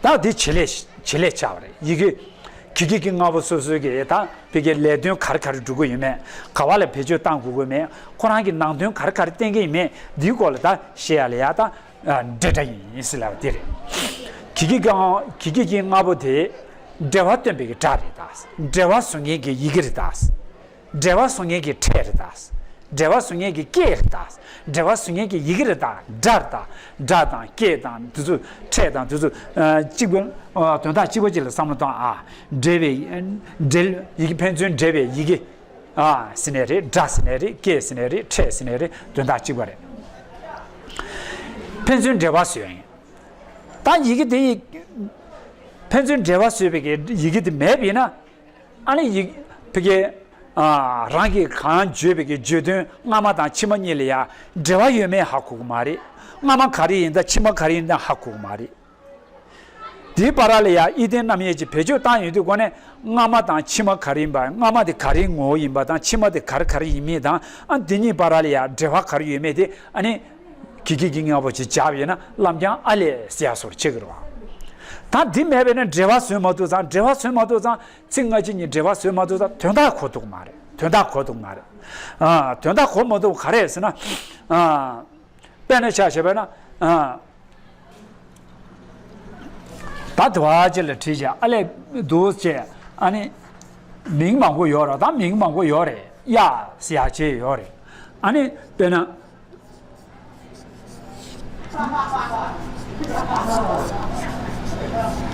ད་འདི་བྱེད་ལས་བྱེད་ལས་ཆགས་པ་རེད། ཡི་གེ་གི་གི་གི་ལྔ་པོ་སོ་སོའི་གི་ད་བོད་ཀྱི་ལས་དོན་ག་རེ་ག་རེ་སྒྲུབ་ཀྱི་ཡོད་མེད། ག་བ་ལ་བེད་སྤྱོད་བཏང་དགོས་ཀྱི་མེད། ཁོ་རང་གི་ནང་དོན་ག་རེ་ག་རེ་བསྟན་གྱི་ཡིན་མེད། འདིའི་སྐོར་ལ་ད་བཤད་ཡ་ལ་ཡ་ད་འབྲེལ་སྒྲ་ཡིན་ཟེར་ལབ་པ་འདི་རེད། གི་གི་གི་གི་གི་གི་ལྔ་པོ་དེ་འབྲེལ་བ་སྟོན་པའི་གི་སྒྲ་རེད་ད། འབྲེལ་བ་བཟོ་མཁན་གྱི་ཡི་གེ་རེད་ད། འབྲེལ་བ་བཟོ་མཁན་གྱི་ཕྲད་རེད་ད། འབྲེལ་བ་བཟོ་མཁན་གྱི་སྐད་རེད་ད། འབྲེལ་བ་བཟོ་མཁན་གྱི་ཡི་གེ་རེད་ད། སྒྲ་རེད་ད། སྒྲ་དང་སྐད་དང་དེ་ཚོ་ཕྲད་དང་དེ་ཚོ་ཨ་གཅིག་པ། ཨ་དོན་དག་གཅིག་པ་གཅིག་ལ་བསམ་བློ་བཏང་། ཨ་འབྲེལ་བའི་འབྲེལ་ཡི་གེ་ཕན་ཚུན་འབྲེལ་བའི་ཡི་གེ། ཨ་ཟེར་ནའི་རེད། སྒྲ་ཟེར་ནའི་རེད། སྐད་ཟེར་ནའི་རེད། ཕྲད་ཟེར་ནའི་རེད། དོན་དག་གཅིག་པ་རེད། ཕན་ཚུན་འབྲེལ་བ་བཟོས་ཡིན། ད་ཡི་གེ་དེ་ཡི་ཕན་ཚུན་འབྲེལ་བ་བཟོས་པའི་གི་ཡི་གེ་དེ་མེད་པ་ཡིན་ན། ཨ་ནི་ཡི་ཕ་གི་ཨ་རང་གིས་གང་བརྗོད་པའི་གི་བརྗོད་དོན་སྔ་མ་དང་ཕྱི་མ་གཉིས་ལ་ཡ་འབྲེལ་བ་ཡོད་མེད་ཧ་གོ་གི་མ་རེད། སྔ་མ་ག་རེ་ཡིན་ད་ཕྱི་མ་ག་རེ་ཡིན་ད་ཧ་གོ་གི་མ་རེད། དེའི་བར་ལ་ཡ་ཨི་ལྡན་རྣམ་དབྱེ་ཅིག་བེད་སྤྱོད་བཏང་ཡོང་དུས་སྒོ་ནས་སྔ་མ་དང་ཕྱི་མ་ག་རེ་ཡིན་པ། སྔ་མ་དེ་ག་རེའི་ངོ་བོ་ཡིན་པ་དང་ཕྱི་མ་དེ་ག་རེ་ག་རེ་ཡིན་མིན་དང་། ཨ་དེ་གཉིས་བར་ལ་ཡ་འབྲེལ་བ་ག་རེ་ཡོད་མེད་དེ་ཨ་ནི་གི་གི་གི་ལྔ་པོ་ཅིག་སྦྱར་བ་ཡིན་ན་ལམ་རྐྱང་ཨ་ལས་ཟེར་ཡ་བཟོ་འདྲ་ཆགས་ཀྱི་རེད་བ། ད་འདི་མེད་པས་ན་འབྲེལ་བ་བཟོས་མ་ཐུབ་ཙང་། འབྲེལ་བ་བཟོས་མ་ཐུབ་ཙང་། ཚིག་སྔ་ཕྱི་གཉིས་འབྲེལ་བ་བཟོས་མ་ཐུབ་ཙང་དོན་དག་གོ་ཐུབ་མ་རེད། དོན་དག་གོ་ཐུབ་མ་རེད། ཨ་དོན་དག་གོ་མ་ཐུབ་ག་རེ་ཟེར་ན། ཨ་དཔེར་ན་ཆ་བཞག་པ་ན། ཨ་ད་དུ་བ་ཅིག་ལ་བྲིས་བྱས་ཨ་ལས་འདུག་ཅེས། ཨ་ནི་མིང་མང་པོ་ཡོད་རེད། ད་མིང་མང་པོ་ཡོད་རེད། གཡག་ཟེར་ཡ་ཅིག་ཡོད་རེད། ཨ་ནི་དཔེར་ན།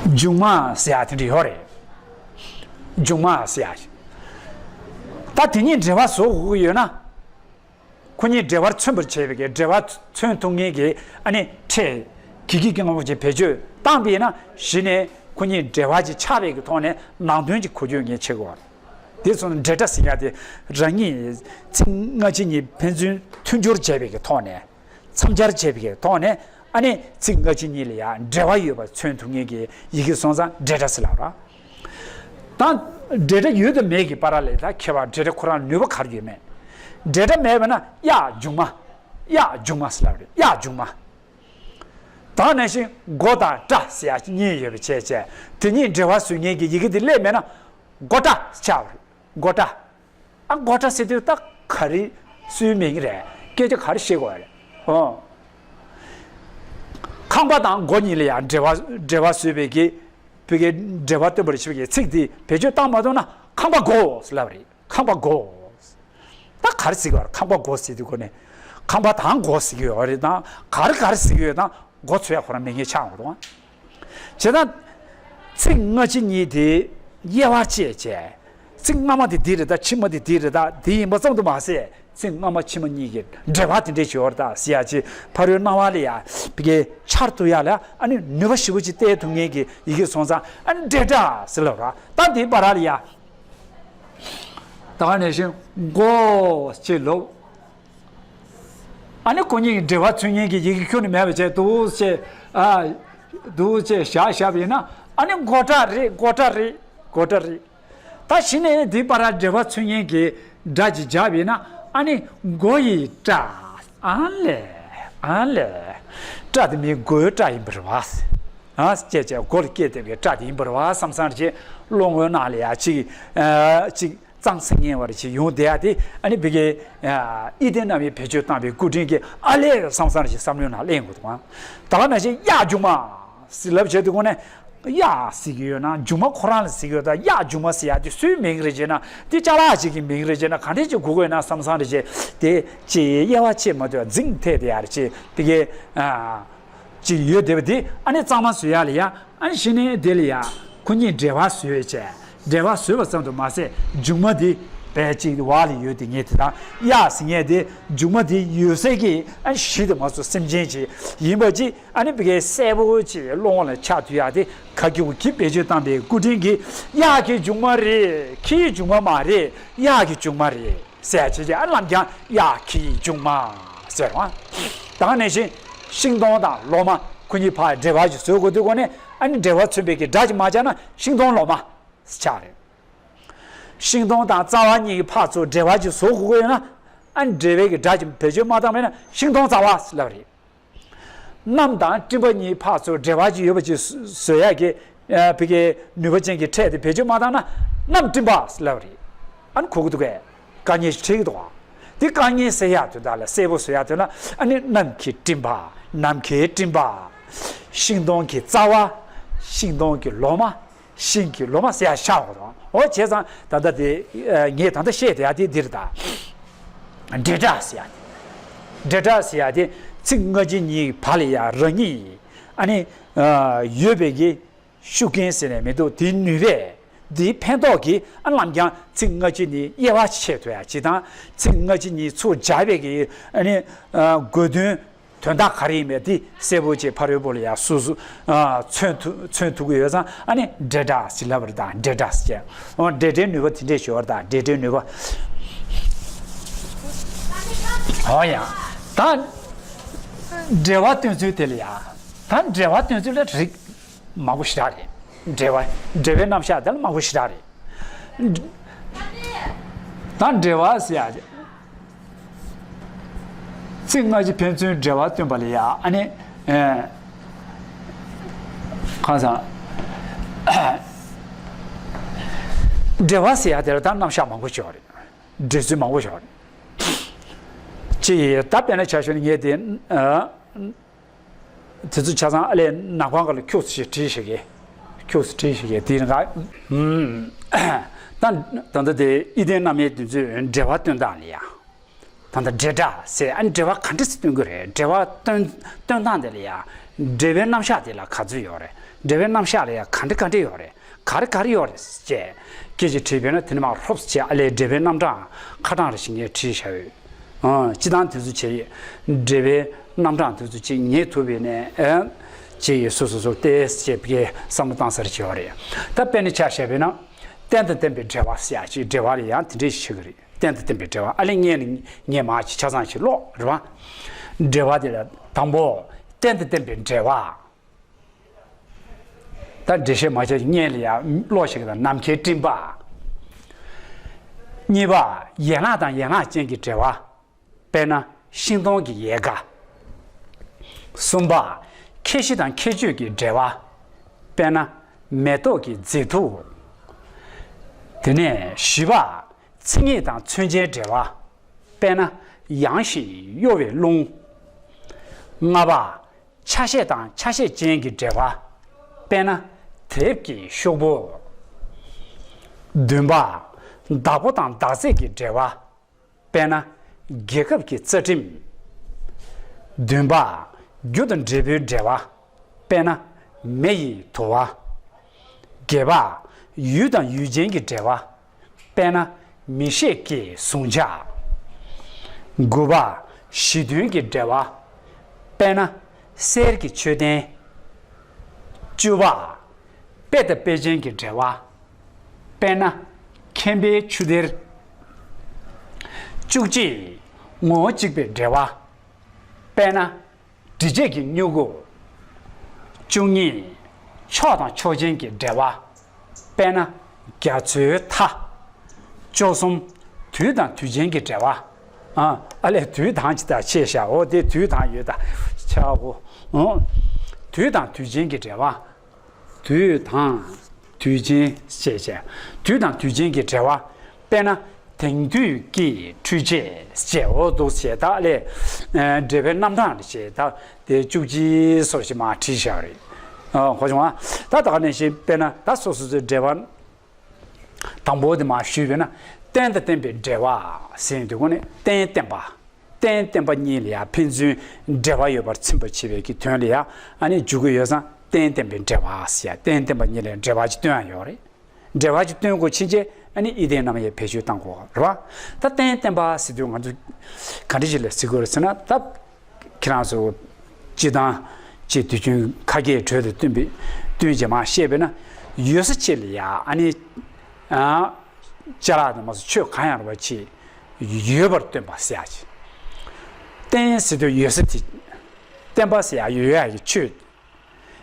མཇུག་མ་ཟེར་ཡ་དེ་འདྲ་ཡོད་རེད། མཇུག་མ་ཟེར་ཡ། ད་དེ་གཉིས་འབྲེལ་བ་བཟོ་དགོས་ཀྱི་ཡོད་ན། ཁོ་གཉིས་འབྲེལ་བར་མཚོན་པར་བྱེད་པའི་གི་འབྲེལ་བ་མཚོན་ཐུབ་མཁན་གྱི་ཨ་ནི་ཕྲད་གི་གི་གི་ལྔ་པོ་ཅིག་བེད་སྤྱོད་བཏང་པས་ན། གཞི་ནས་ཁོ་གཉིས་འབྲེལ་བ་ཅིག་ཆགས་པའི་གི་ཐོག་ནས་ནང་དོན་ཅིག་གོ་ཆོད་མཁན་བྱེད་དགོས་པ་རེད། དེ་སོང་ན་འབྲེལ་སྒྲ་ཟེར་ཡ་དེ་རང་ཉིད་ཚིག་སྔ་ཕྱི་གཉིས་ཕན་ཚུན་མཐུན་སྦྱོར་བྱས་པའི་གི་ཐོག་ནས། མཚམས་སྦྱར་བྱས་པའི་གི་ཐོག་ནས་ཨ་ནི་ཚིག་སྔ་ཕྱི་གཉིས་ལ་ཡང་འབྲེལ་བ་ཡོད་པ་མཚོན་ཐུབ་མཁན་གྱི་ཡི་གེ་སོང་ཙང་འབྲེལ་སྒྲ་ཟེར་ལབ་ར། ད་འབྲེལ་སྒྲ་ཡོད་དང་མེད་ཀྱི་བར་ལ་ད་ཁྱད་པར། འབྲེལ་སྒྲ་ཁོ་རང་ནུས་པ་ག་རེ་ཡོད་མེད། འབྲེལ་སྒྲ་མེད་པ་ན་གཡག་མཇུག་མ། གཡག་མཇུག་མ་ཟེར་ལབ་རེད། གཡག་མཇུག་མ། ད་ནང་བཞིན་མགོ་དང་སྒྲ་ཟེར་ཡ་གཉིས་ཡོད་པ་བྱས་བྱས། དེ་གཉིས་འབྲེལ་བ་བཟོ་མཁན་གྱི་ཡི་གེ་དེ་སླེབས་མེད་ན། མགོ་སྒྲ་ཆགས་པ་རེད། མགོ་སྒྲ། ཨ་མགོ་སྒྲ་ཟེར་དུས་ད་ག་རེ་སུའི་མིང་རེད། སྐད་ཆ་ག་རེ་བཤད་དགོས་རེད། ཨོ། ཁང་པ་དང་མགོ་གཉིས་ལ་ཡང་འབྲེལ་བ་འབྲེལ་བ་བཟོས་པའི་གི་བོད་སྐད་འབྲེལ་བ་སྟོན་པར་བྱེད་པའི་གི་ཚིག་དེ་བེད་སྤྱོད་བཏང་མ་ཐུབ་ན་ཁང་པ་མགོ་ཟེར་ལབ་རེད། ཁང་པ་མགོ། ད་ག་རེ་ཟེར་གི་ཡོད་རེད། ཁང་པ་མགོ་ཟེར་དུས་སྒོ་ནས་ཁང་པ་དང་མགོ་ཟེར་གི་ཡོད་རེད་དང་། ག་རེ་ག་རེ་ཟེར་གི་ཡོད་དང་། མགོ་ཚོས་ཡ་ཁོ་རང་མེད་མཁན་ཆགས་འགྲོ་འདུག་ཨ། བྱས་ཙང་ཚིག་སྔ་ཕྱི་གཉིས་དེ་དབྱེ་བ་བཅད་བྱས། ཚིག་སྔ་མ་དེ་འདི་རེད་ད། ཕྱི་མ་དེ་འདི་རེད་ད། དེ་ཡིན་པ་ཙམ་དུ་མ་ཟད། ཚིག་སྔ་མ་ཕྱི་མ་གཉིས་ཀྱི་འབྲེལ་བ་དེ་འདྲས་ཅིག་ཡོད་རེད་ད་ཟེར་ཡ་ཅིག་ཕ་རོལ་སྣང་བ་ལ་ཡ་བི་གའི་འཆར་ཐུབ་ཡ་ལ་ཨ་ནི་ནུས་པ་ཞེ་པོ་ཅིག་སྟེར་ཐུབ་མཁན་གྱི་ཡི་གེ་སོང་ཙང་ཨ་ནི་འབྲེལ་སྒྲ་ཟེར་ལབ་ར། ད་འདིའི་བར་ལ་ཡ། ད་ག་ནང་བཞིན་མགོ་ཅེས་ལབ། ཨ་ནི་ཁོ་གཉིས་ཀྱི་འབྲེལ་བ་མཚོན་མཁན་གྱི་ཡི་གེ་ཁྱོན་ནས་མེད་པ་བྱས་འདུག་ཅེས། ཨ། འདུག་ཅེས་བཞག་བཞག་པ་ཡིན་ན། ཨ་ནི་མགོ་སྒྲ་རེད། མགོ་སྒྲ་རེད། མགོ་སྒྲ་རེད། ད་གཞི་ནས་འདི་བར་འབྲེལ་བ་མཚོན་མཁན་གྱི་སྒྲ་ཅིག་བརྒྱབ་པ་ཡིན་ན། ཨ་ནི་མགོ་ཡི་སྒྲ། ཨ་ལས། ཨ་ལས། སྒྲ་དེ་མི་མགོའི་སྒྲ་ཡིན་པ་རེད་བ། ཨ་ཅེ་ཅེ་མགོ་ལ་སྐྱེས་བསྡད་པའི་སྒྲ་དེ་ཡིན་པ་རེད་བ་བསམ་བསམ་རེ་བྱས། བློ་ངོའི་ནང་ལ་ཡ་ཅིག་ཨ་ཅིག་གཙང་སེང་ངེ་བ་རེ་ཅིག་ཡོང་བསྡད་ཡ་དེ། ཨ་ནི་བི་གའི་ཨི་ལྡན་རྣམ་དབྱེ་བེད་སྤྱོད་བཏང་བའི་སྐུ་དྲིན་གྱིས་ཨ་ལས་བསམ་བསམ་རེ་ཅིག་བསམ་བློའི་ནང་གླེང་དགོས་འདུག་ཨ། ད་ག་ནང་བཞིན་གཡག་མཇུག་མ་ཟེར་ལབ་བྱས་དུས་སྒོ་ནས། གཡག་ཟེར་གྱི་ཡོད་ན་མཇུག་མ་ཁོ་རང་ལ་ཟེར་གྱི་ཡོད་ད། གཡག་མཇུག་མ་ཟེར་ཡ་དེ་སུའི་མིང་རེད་ཅེ་ན། དེ་ཅ་ལག་ཅིག་གི་མིང་རེད་ཅེ་ན། ག་འདྲས་ཅིག་གོ་དགོས་ན་བསམ་བསམ་རེ་བྱས། དེ་ཅིག་དབྱེ་བ་ཕྱེ་མ་ཐུབ་ཡ་རྫིང་ཐེ་དེ་ཡ་རེ་ཅིག་བི་གའི་ཨ། ཅིག་ཡོད་བསྡད་པ་དེ་ཨ་ནི་གཙང་མ་བཟོ་ཡ་ལ་ཡ། ཨ་ནི་གཞི་ནས་དེ་ལ་ཡ་ཁོ་གཉིས་འབྲེལ་བ་བཟོས་བྱས། འབྲེལ་བ་བཟོས་པ་ཙམ་དུ་མ་ཟད་མཇུག་མ་དེ་བས་ཅིག་བ་ལ་ཡོད་དེ་ངེས་དེ་དང་། གཡག་ཟེར་མཁན་དེ་མཇུག་མ་དེ་ཡོད་ཚད་ཀྱི་ཨ་ནི་གཞི་དེ་མ་གཏོགས་སེམས་ཅན་ཅིག་ཡིན་པ་ཅིག་ཨ་ནི་བི་གའི་གསལ་པོ་ཅིག་བློ་ངོ་ལ་འཆར་ཐུབ་ཡ་དེ། ཁ་སྐྱུག་གིས་བེད་སྤྱོད་བཏང་པའི་སྐུ་དྲིན་གྱིས། གཡག་གི་མཇུག་མ་རེད། ཁྱི་ཡི་མཇུག་མ་མ་རེད། གཡག་གི་མཇུག་མ་རེད། ཟེར་བྱས་ཀྱི་ཨ་ལམ་རྐྱང་གཡག་ཁྱི་ཡི་མཇུག་མ་ཟེར་བ། ད་ག་ནང་བཞིན་ཤིང་སྡོང་དང་ལོ་མ། ཁོ་གཉིས་ཕར་འབྲེལ་བ་ཅིག་བཟོ་དགོས་དུས་སྒོ་ནས། ཨ་ནི་འབྲེལ་བ་མཚོན་པའི་གི་སྒྲ་ཅིག་མ་སྦྱར་ན་ཤིང་སྡོང་ལོ་མ་ཆགས་རེད། ཤིང་སྡོང་དང་རྩ་བ་གཉིས་ཀྱི་ཕར་ཚུར་འབྲེལ་བ་ཅིག་བཟོ་དགོས་ཀྱི་ཡོད་ན། ཨ་ནི་འབྲེལ་བའི་གི་སྒྲ་ཅིག་བེད་སྤྱོད་མ་བཏང་བས་ན་ཤིང་སྡོང་རྩ་བ་ཟེར་ལབ་རེད། གནམ་དང་སྤྲིན་པ་གཉིས་ཕར་ཚུར་འབྲེལ་བ་ཅིག་ཡོད་པ་ཅིག་བཟོ་ཡག་གི་ཨ་ཕ་གིའི་ནུས་པ་ཅན་གྱི་ཕྲད་དེ་བེད་སྤྱོད་མ་བཏང་ན་གནམ་སྤྲིན་པ་ཟེར་ལབ་རེད། ཨ་ནི་གོ་གི་འདུག་གས། དཀའ་ངལ་ཞིག་འཕྲད་ཀྱི་འདུག་ག། དེ་དཀའ་ངལ་སེལ་ཡག་དོན་དག་ལ། གསལ་པོ་བཟོ་ཡག་དོན་ལ། ཨ་ནི་གནམ་གྱི་སྤྲིན་པ། ནམ་མཁའི་སྤྲིན་པ། ཤིང་སྡོང་གི་རྩ་བ། ཤིང་སྡོང་གི་ལོ་མ། ཤིང་གི་ལོ་མ་ཟེར་ཡག་ཤར་བ་དང་། འོ་བྱས་ཙང་ད་ལྟ་དེ་ཨ་ངས་ད་ལྟ་བཤད་བསྡད་ཡག་དེ་འདིར་ད། འབྲེལ་སྒྲ་ཟེར་ཡག་དེ། འབྲེལ་སྒྲ་ཟེར་ཡག་དེ་ཚིག་སྔ་ཕྱི་གཉིས་བར་ལ་ཡ་རང་ཉིད་ཨ་ནི་ཨ་ཡོད་པའི་གི་ཤུགས་རྐྱེན་ཟེར་ནས་མི་འདུག། དེའི་ནུས་པས། དེའི་ཕན་ཐོགས་ཀྱིས་ཨ་ནམ་རྒྱང་ཚིག་སྔ་ཕྱི་གཉིས་དབྱེ་བ་ཕྱེ་ཐུབ་ཡག་ཅིག་དང་། ཚིག་སྔ་ཕྱི་གཉིས་ཚུར་སྦྱར་བའི་གི་ཨ་ནི་ཨ་དགོས་དོན། དོན་དག་ག་རེ་ཡིན་མིན་དེ་གསལ་པོ་ཅིག་ཕ་རོལ་པོ་ལ་ཡང་སོ་སོ་ཨ་མཚོན་ཐུབ། མཚོན་ཐུབ་ཀྱི་ཡོད་ཙང་། ཨ་ནི་འབྲེལ་སྒྲ་ཟེར་ལབ་པ་རེད་ད། འབྲེལ་སྒྲ་ཟེར། འོ་འབྲེལ་སྒྲའི་ནུས་པ་དེ་འདྲས་ཤོར་བ་རེད་ད། འབྲེལ་སྒྲའི་ནུས་པ། འོ་ཡ། ད་འབྲེལ་བ་སྟོན་ཚུལ་དེ་ལ་ཡ། ད་འབྲེལ་བ་སྟོན་ཚུལ་ལ་རིགས་མང་པོ་ཞེ་དྲག་རེད། འབྲེལ་བ། འབྲེལ་བའི་རྣམ་གཞག་དེ་ལ་མང་པོ་ཞེ་དྲག་རེད། ད་འབྲེལ་བ་ཟེར་ཡག་ཅིག། ཚིག་སྔ་ཕྱི་ཕན་ཚུན་འབྲེལ་བ་སྟོན་པ་ལ་ཡ་ཨ་ནི་ཨེ་གང་ཟག། འབྲེལ་བ་ཟེར་ཡག་དེ་ལ་ད་རྣམ་གཞག་མང་པོ་ཡོད་རེད། འབྲེལ་ཚུལ་མང་པོ་ཡོད་རེད། ཅི་ཡིན་ད་དཔེར་ན་ཆ་བཞག་ན་ངས་དེ་ཨ། དེ་ཚོ་ཆ་ཚང་ཨ་ལས་ནག་པང་ཁ་ལ་ཁྱུག་ཙམ་ཞིག་བྲིས་ཤིག་གེ། ཁྱུག་ཙམ་བྲིས་ཤིག་གེ། དེ་རིང་ག། ད་ད་ལྟ་དེ་ཨི་ལྡན་རྣམ་དབྱེ་དེ་ཚོའི་འབྲེལ་བ་སྟོན་སྟངས་ལ་ཡ། ད་ལྟ་འབྲེལ་སྒྲ་ཟེར། ཨ་འབྲེལ་བ་ག་འདྲ་ཞིག་སྟོན་གྱི་རེད། འབྲེལ་བ་སྟོན་སྟོན་སྟངས་དེ་ལ་ཡ། འབྲེལ་བའི་རྣམ་གཞག་དེ་ལ་ག་ཚོད་ཡོད་རེད། འབྲེལ་བའི་རྣམ་གཞག་ལ་ཡ་ག་འདྲ་ག་འདྲ་ཡོད་རེད། ག་རེ་ག་རེ་ཡོད་རེད་ཅེས་སྐད་ཆ་དྲིས་པས་ན། དེ་ནས་མར་ཧྲོབ་ཙམ་བྱས་ཨ་ལས་འབྲེལ་བའི་རྣམ་གྲངས་ཁ་གྲངས་རེ་ཞིག་ངས་བྲིས་བཞག་ཡོད། ཨང་། སྤྱིར་བཏང་དེ་ཚོ་བྱས་ཡོད། འབྲེལ་བའི་རྣམ་གྲངས་དེ་ཚོ་ཅིག་ངེས་ཐུབ་པའི་ནས་ཨེ་ཅིག་ཡོད། སོ་སོ་སོ་ཏེས་བྱས་པའི་བསམ་བློ་བཏང་ས་རེ་བྱས་པ་རེད། ད་དཔེར་ན་ཆ་བཞག་པས་ན། རྟེན་དང་བརྟེན་པའི་འབྲེལ་བ་ཟེར་ཡག་ཅིག་འབྲེལ་བ་ལ་ཡང་དེ་འདྲས་ཞིག་བྱེད་ཀྱི་རེད། རྟེན་དང་བརྟེན་པའི་འབྲེལ་བ། ཨ་ལས་ངས་ནི་ངས་མར་ཅིག་ཆ་ཚང་ཞིག་ཀློག་རེད་བ། འབྲེལ་བ་དེ་ལ་དང་པོ། རྟེན་དང་བརྟེན་པའི་འབྲེལ་བ། ད་འགྲེལ་བཤད་མ་བྱས་སྔོན་ལ་ཡང་ཀློག་ཞིག་དང་། ནམ་མཁའི་སྤྲིན་པ། གཉིས་པ། ཡན་ལག་དང་ཡན་ལག་ཅན་གྱི་འབྲེལ་བ། དཔེར་ན་ཤིང་སྡོང་གི་ཡལ་ག། གསུམ་པ། ཁྱད་གཞི་དང་ཁྱད་ཆོས་ཀྱི་འབྲེལ་བ། དཔེར་ན་མེ་ཏོག་གི་མཛེས་སྡུག། དེ་ནས་བཞི་པ། མཚན་ཉིད་དང་མཚོན་བྱའི་འབྲེལ་བ། དཔེར་ན་ཡངས་ཤིང་གཡོ་བའི་རླུང་། ལྔ་པ། ཆ་ཤས་དང་ཆ་ཤས་ཅན་གྱི་འབྲེལ་བ། དཔེར་ན་དེབ་ཀྱི་ཤོག་བུ། བདུན་པ། བདག་པོ་དང་བདག་ཚད་ཀྱི་འབྲེལ་བ། དཔེར་ན་རྒྱལ་ཁབ་ཀྱི་རྩ་ཁྲིམས། བདུན་པ། རྒྱུ་དང་འབྲས་བུའི་འབྲེལ་བ། དཔེར་ན་མེ་ཡི་དུ་བ། བརྒྱད་པ། ཡུལ་དང་ཡུལ་ཅན་གྱི་འབྲེལ་བ། དཔེར་ན་མི་ཤེས་ཀྱི་ཟུངས་ཁྲག། དགུ་པ། གཞི་མཐུན་གྱི་འབྲེལ་བ། དཔེར་ན་གསེར་གྱི་མཆོད་རྟེན། བཅུ་པ། དཔེ་དང་དཔེ་ཅན་གྱི་འབྲེལ་བ། དཔེར་ན་མཁན་པོའི་ཆུ་གཏེར། བཅུ་གཅིག། ངོ་བོ་གཅིག་པའི་འབྲེལ་བ། དཔེར་ན་འབྲི་བྱེད་ཀྱི་སྨྱུ་གུ། བཅུ་གཉིས། ཕྱོགས་དང་ཕྱོགས་ཅན་གྱི་འབྲེལ་བ། དཔེར་ན་རྒྱ་མཚོའི་མཐའ། བཅུ་གསུམ། དུས་དང་དུས་ཅན་གྱི་འབྲེལ་བ། ཨ་ཨ་ལས་དུས་དང་ཅི་ལྟར་ཕྱེ་བཞག་འོ་དེ་དུས་དང་ཡོད་ད་ཆ་འོ། ཨོ། དུས་དང་དུས་ཅན་གྱི་འབྲེལ་བ། དུས་དང་དུས་ཅན་ཞེས་བྱ། དུས་དང་དུས་ཅན་གྱི་འབྲེལ་བ། དཔེར་ན་དེང་དུས་ཀྱི་འཕྲུལ་ཆས་ཞེས་འོ་འདུག་ཞེས་ད་ལས། ཨ་འབྲེལ་བའི་རྣམ་གྲངས་རེ་ཞེས་ད་དེ་བཅུ་གཅིག་སོར་ཞིག་མར་བྲིས་བཞག་རེད། ཨ་གོ་བྱུང་ཨ། ད་ད་ག་ནང་བཞིན་དཔེར་ན་ད་སོ་སོ་སོའི་འབྲེལ་བ། དང་པོ་དེ་མར་ཞུས་པས་ན། རྟེན་དང་བརྟེན་པའི་འབྲེལ་བ་ཟེར་དུས་གོ་ནས་རྟེན་བརྟེན་པ། རྟེན་བརྟེན་པ་གཉིས་ལ་ཡང་ཕན་ཚུན་འབྲེལ་བ་ཡོད་པར་ཚིམ་པར་བྱེད་པའི་གི་དོན་ལ་ཡང་ཨ་ནི་འཇུག་གི་ཡོད་ཙང་། རྟེན་བརྟེན་པའི་འབྲེལ་བ་ཟེར་ཡ། རྟེན་བརྟེན་པ་གཉིས་ལ་འབྲེལ་བ་ཅིག་སྟོན་ཡ་ཡོད་རེད། འབྲེལ་བ་ཅིག་སྟོན་དགོས་ཕྱིན་ཆད་ཨ་ནི་ཨི་ལྡན་རྣམ་དབྱེ་བེད་སྤྱོད་བཏང་དགོས་རེད་བ། ད་རྟེན་བརྟེན་པ་ཟེར་དུས་ང་ཚོ་ག་འདྲ་ཞིག་ལ་ཟེར་དགོས་རེད་ཟེར་ན། ད་ཁྱེད་རང་ཚོ་སྤྱིར་བཏང་ཅིག་དུས་རྒྱུན་ཁ་སྐད་བྲོས་དང་བསྟུན་པའི་བསྟུན་བྱས་མར་བཤད་པས་ན། ཡོད་ས་ཅིག་ལ་ཡ་ཨ་ནི་ཨ་ཅ་ལག་དང་མ་སོགས་ཆོས་གང་ཡང་རུང་བ་ཅིག་ཡོད་པར་སྟོན་པ་ཟེར་ཡ་ཅིག། རྟེན་ཟེར་དུས་ཡོད་ས་དེ། བརྟེན་པ་ཟེར་ཡ་ཡོད་ཡ་གི་ཆོས།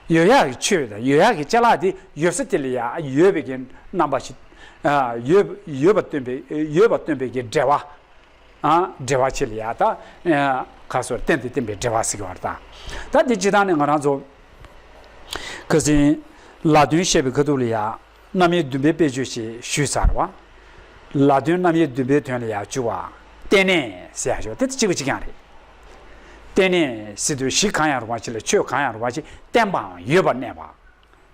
ཡོད་ཡག་གི་ཆོས་དང་ཡོད་ཡག་གི་ཅ་ལག་དེ་ཡོད་ས་དེ་ལ་ཡ་ཡོད་པའི་གི་རྣམ་པ་ཞིག་ཨ། ཡོད་ཡོད་པ་སྟོན་པའི་ཡོད་པ་སྟོན་པའི་གི་འབྲེལ་བ། ཨ། འབྲེལ་བ་ཆེ་ལ་ཡ་ད་ཨ། ཁ་སོར་གཏན་དུ་བརྟེན་པའི་འབྲེལ་བ་ཟེར་གི་བར་ད། ད་དེ་སྤྱི་བཏང་ནས་ང་རང་ཚོ་ཁ་སང་ལ་དོན་བཤད་པའི་ཁ་ཐུག་ལ་ཡ་རྣམ་དབྱེ་བདུན་པའི་དཔེ་བརྗོད་ཅིག་ཞུས་ཚར་བ། ལ་དོན་རྣམ་དབྱེ་བདུན་པའི་དོན་ལ་ཡ་བཅུ་བ། རྟེན་གནས་ཟེར་ཡ་ཞོ་དེ་གཅིག་པ་གཅིག་རྐྱང་རེད། རྟེན་གནས་ཟེར་དུས་གཞི་གང་ཡང་རུང་བ་ཅིག་ལ་ཆོས་གང་ཡང་རུང་བ་ཅིག་བརྟེན་པའམ་ཡོད་པར་གནས་པ།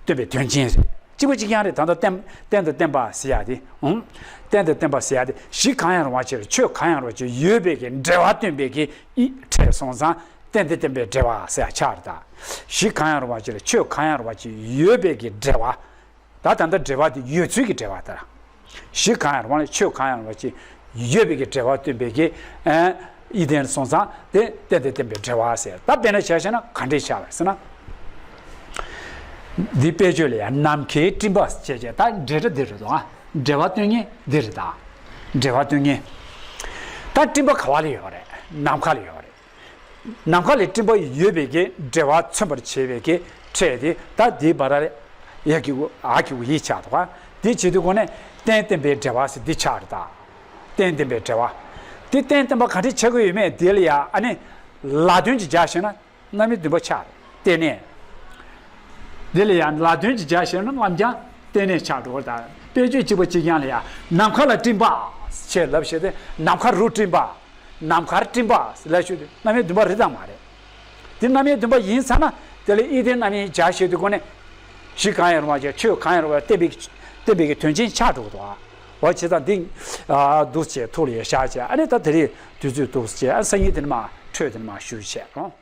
སྟོན་པའི་དོན་ཅན་རེད། གཅིག་པ་གཅིག་རྐྱང་རེད། ད་ལྟ་རྟེན་རྟེན་དང་བརྟེན་པ་ཟེར་ཡ་དེ། ཨང་། རྟེན་དང་བརྟེན་པ་ཟེར་ཡ་དེ་གཞི་གང་ཡང་རུང་བ་ཅིག་ལ་ཆོས་གང་ཡང་རུང་བ་ཅིག་ཡོད་པའི་གི་འབྲེལ་བ་སྟོན་པའི་གི་ཨི་ཕྲད་སོང་ཙང་རྟེན་དང་བརྟེན་པའི་འབྲེལ་བ་ཟེར་ཡ་ཆགས་རེད་ད། གཞི་གང་ཡང་རུང་བ་ཅིག་ལ་ཆོས་གང་ཡང་རུང་བ་ཅིག་ཡོད་པའི་གི་འབྲེལ་བ། ད་ད་ལྟ་འབྲེལ་བ་དེ་ཡོད་ཚུལ་གྱི་འབྲེལ་བ་ལྟར། གཞི་གང་ཡང་རུང་བ་ལ་ཆོས་གང་ཡང་རུང་བ་ཅིག་ཡོད་པའི་གི་འབྲེལ་བ་སྟོན་པའི་གི་ཨ། ཨི་ལྡན་སོང་ཙང་དེ་རྟེན་དང་བརྟེན་པའི་འབྲེལ་བ་ཟེར། ད་དཔེར་ན་ཆ་བཞག་ན་ག་འདྲས་ཆགས་པ་ཟེར་ན། འདི་དཔེ་བརྗོད་ལ་ཡང་ནམ་མཁའི་སྤྲིན་པ་ཞེས་བྱས་ད་འབྲེལ་སྒྲ་འདི་རེད་དོ། འབྲེལ་བ་སྟོན་མཁན་འདི་རེད་ད། འབྲེལ་བ་སྟོན་མཁན། ད་སྤྲིན་པ་ག་བ་ལ་ཡོད་རེད། ནམ་མཁའ་ལ་ཡོད་རེད། ནམ་མཁའ་ལ་སྤྲིན་པ་ཡོད་པའི་གི་འབྲེལ་བ་མཚོན་པར་བྱེད་པའི་གི་ཕྲད་དེ་ད་དེའི་བར་ལ་ཡ་གི་གུ་ཨ་གི་གུ་ཡིག་ཆགས་འདུག་ག་དེ་བྱེད་དུས་སྒོ་ནས་རྟེན་བརྟེན་པའི་འབྲེལ་བ་ཟེར་འདི་ཆགས་རེད་ད། རྟེན་བརྟེན་པའི་འབྲེལ་བ། དེ་རྟེན་བརྟེན་པ་ག་འདྲས་ཆགས་ཀྱི་ཡོད་མེད་དེ་ལ་ཡ་ཨ་ནི་ལ་དོན་གྱི་སྦྱར་ཤེས་ན་རྣམ་དབྱེ་བདུན་པ་ཆགས་རེད། རྟེན་གནས། དེ་ལ་ཡང་ལ་དོན་གྱི་སྦྱར་ཤེས་ན་རྣམ་རྐྱང་རྟེན་གནས་ཆགས་འགྲོ་བ་དང་དཔེ་བརྗོད་གཅིག་པ་གཅིག་རྐྱང་ལ་ཡང་ནམ་མཁའ་ལ་སྤྲིན་པ་ཞེས་ལབ་བྱས་ཏེ་ནམ་མཁའ་རུ་སྤྲིན་པ། ནམ་མཁར་སྤྲིན་པ་ལབ་ཤོད་དུས་རྣམ་དབྱེ་བདུན་པ་རེད་དམ་མ་རེད། དེ་རྣམ་དབྱེ་བདུན་པ་ཡིན་ཚར་ན་དེ་ལ་ཨི་ལྡན་རྣམ་དབྱེ་སྦྱར་ཤེས་དུས་སྒོ་ནས་གཞི་གང་ཡང་རུང་བ་ཅིག་ཆོས་གང་ཡང་རུང་བ་བརྟེན་པའི་བརྟེན་པའི་གི་དོན་ཅན་ཆགས་འགྲོ་གི་འདུག་ཨ། འོ་བྱས་ཙང་འདི་འདུག་ཅེས་ཐུགས་ལ་ཡོད་བཞག་ཅེས་ཨ་ནི་ད་དེ་རིང་དུས་ཚོད་འདུག་ཅེས་ཨ་སང་ཉིན་དེ་ནས་མ་འཕྲོས་དེ་ནས་མ་ཞུ་བྱས་རོ།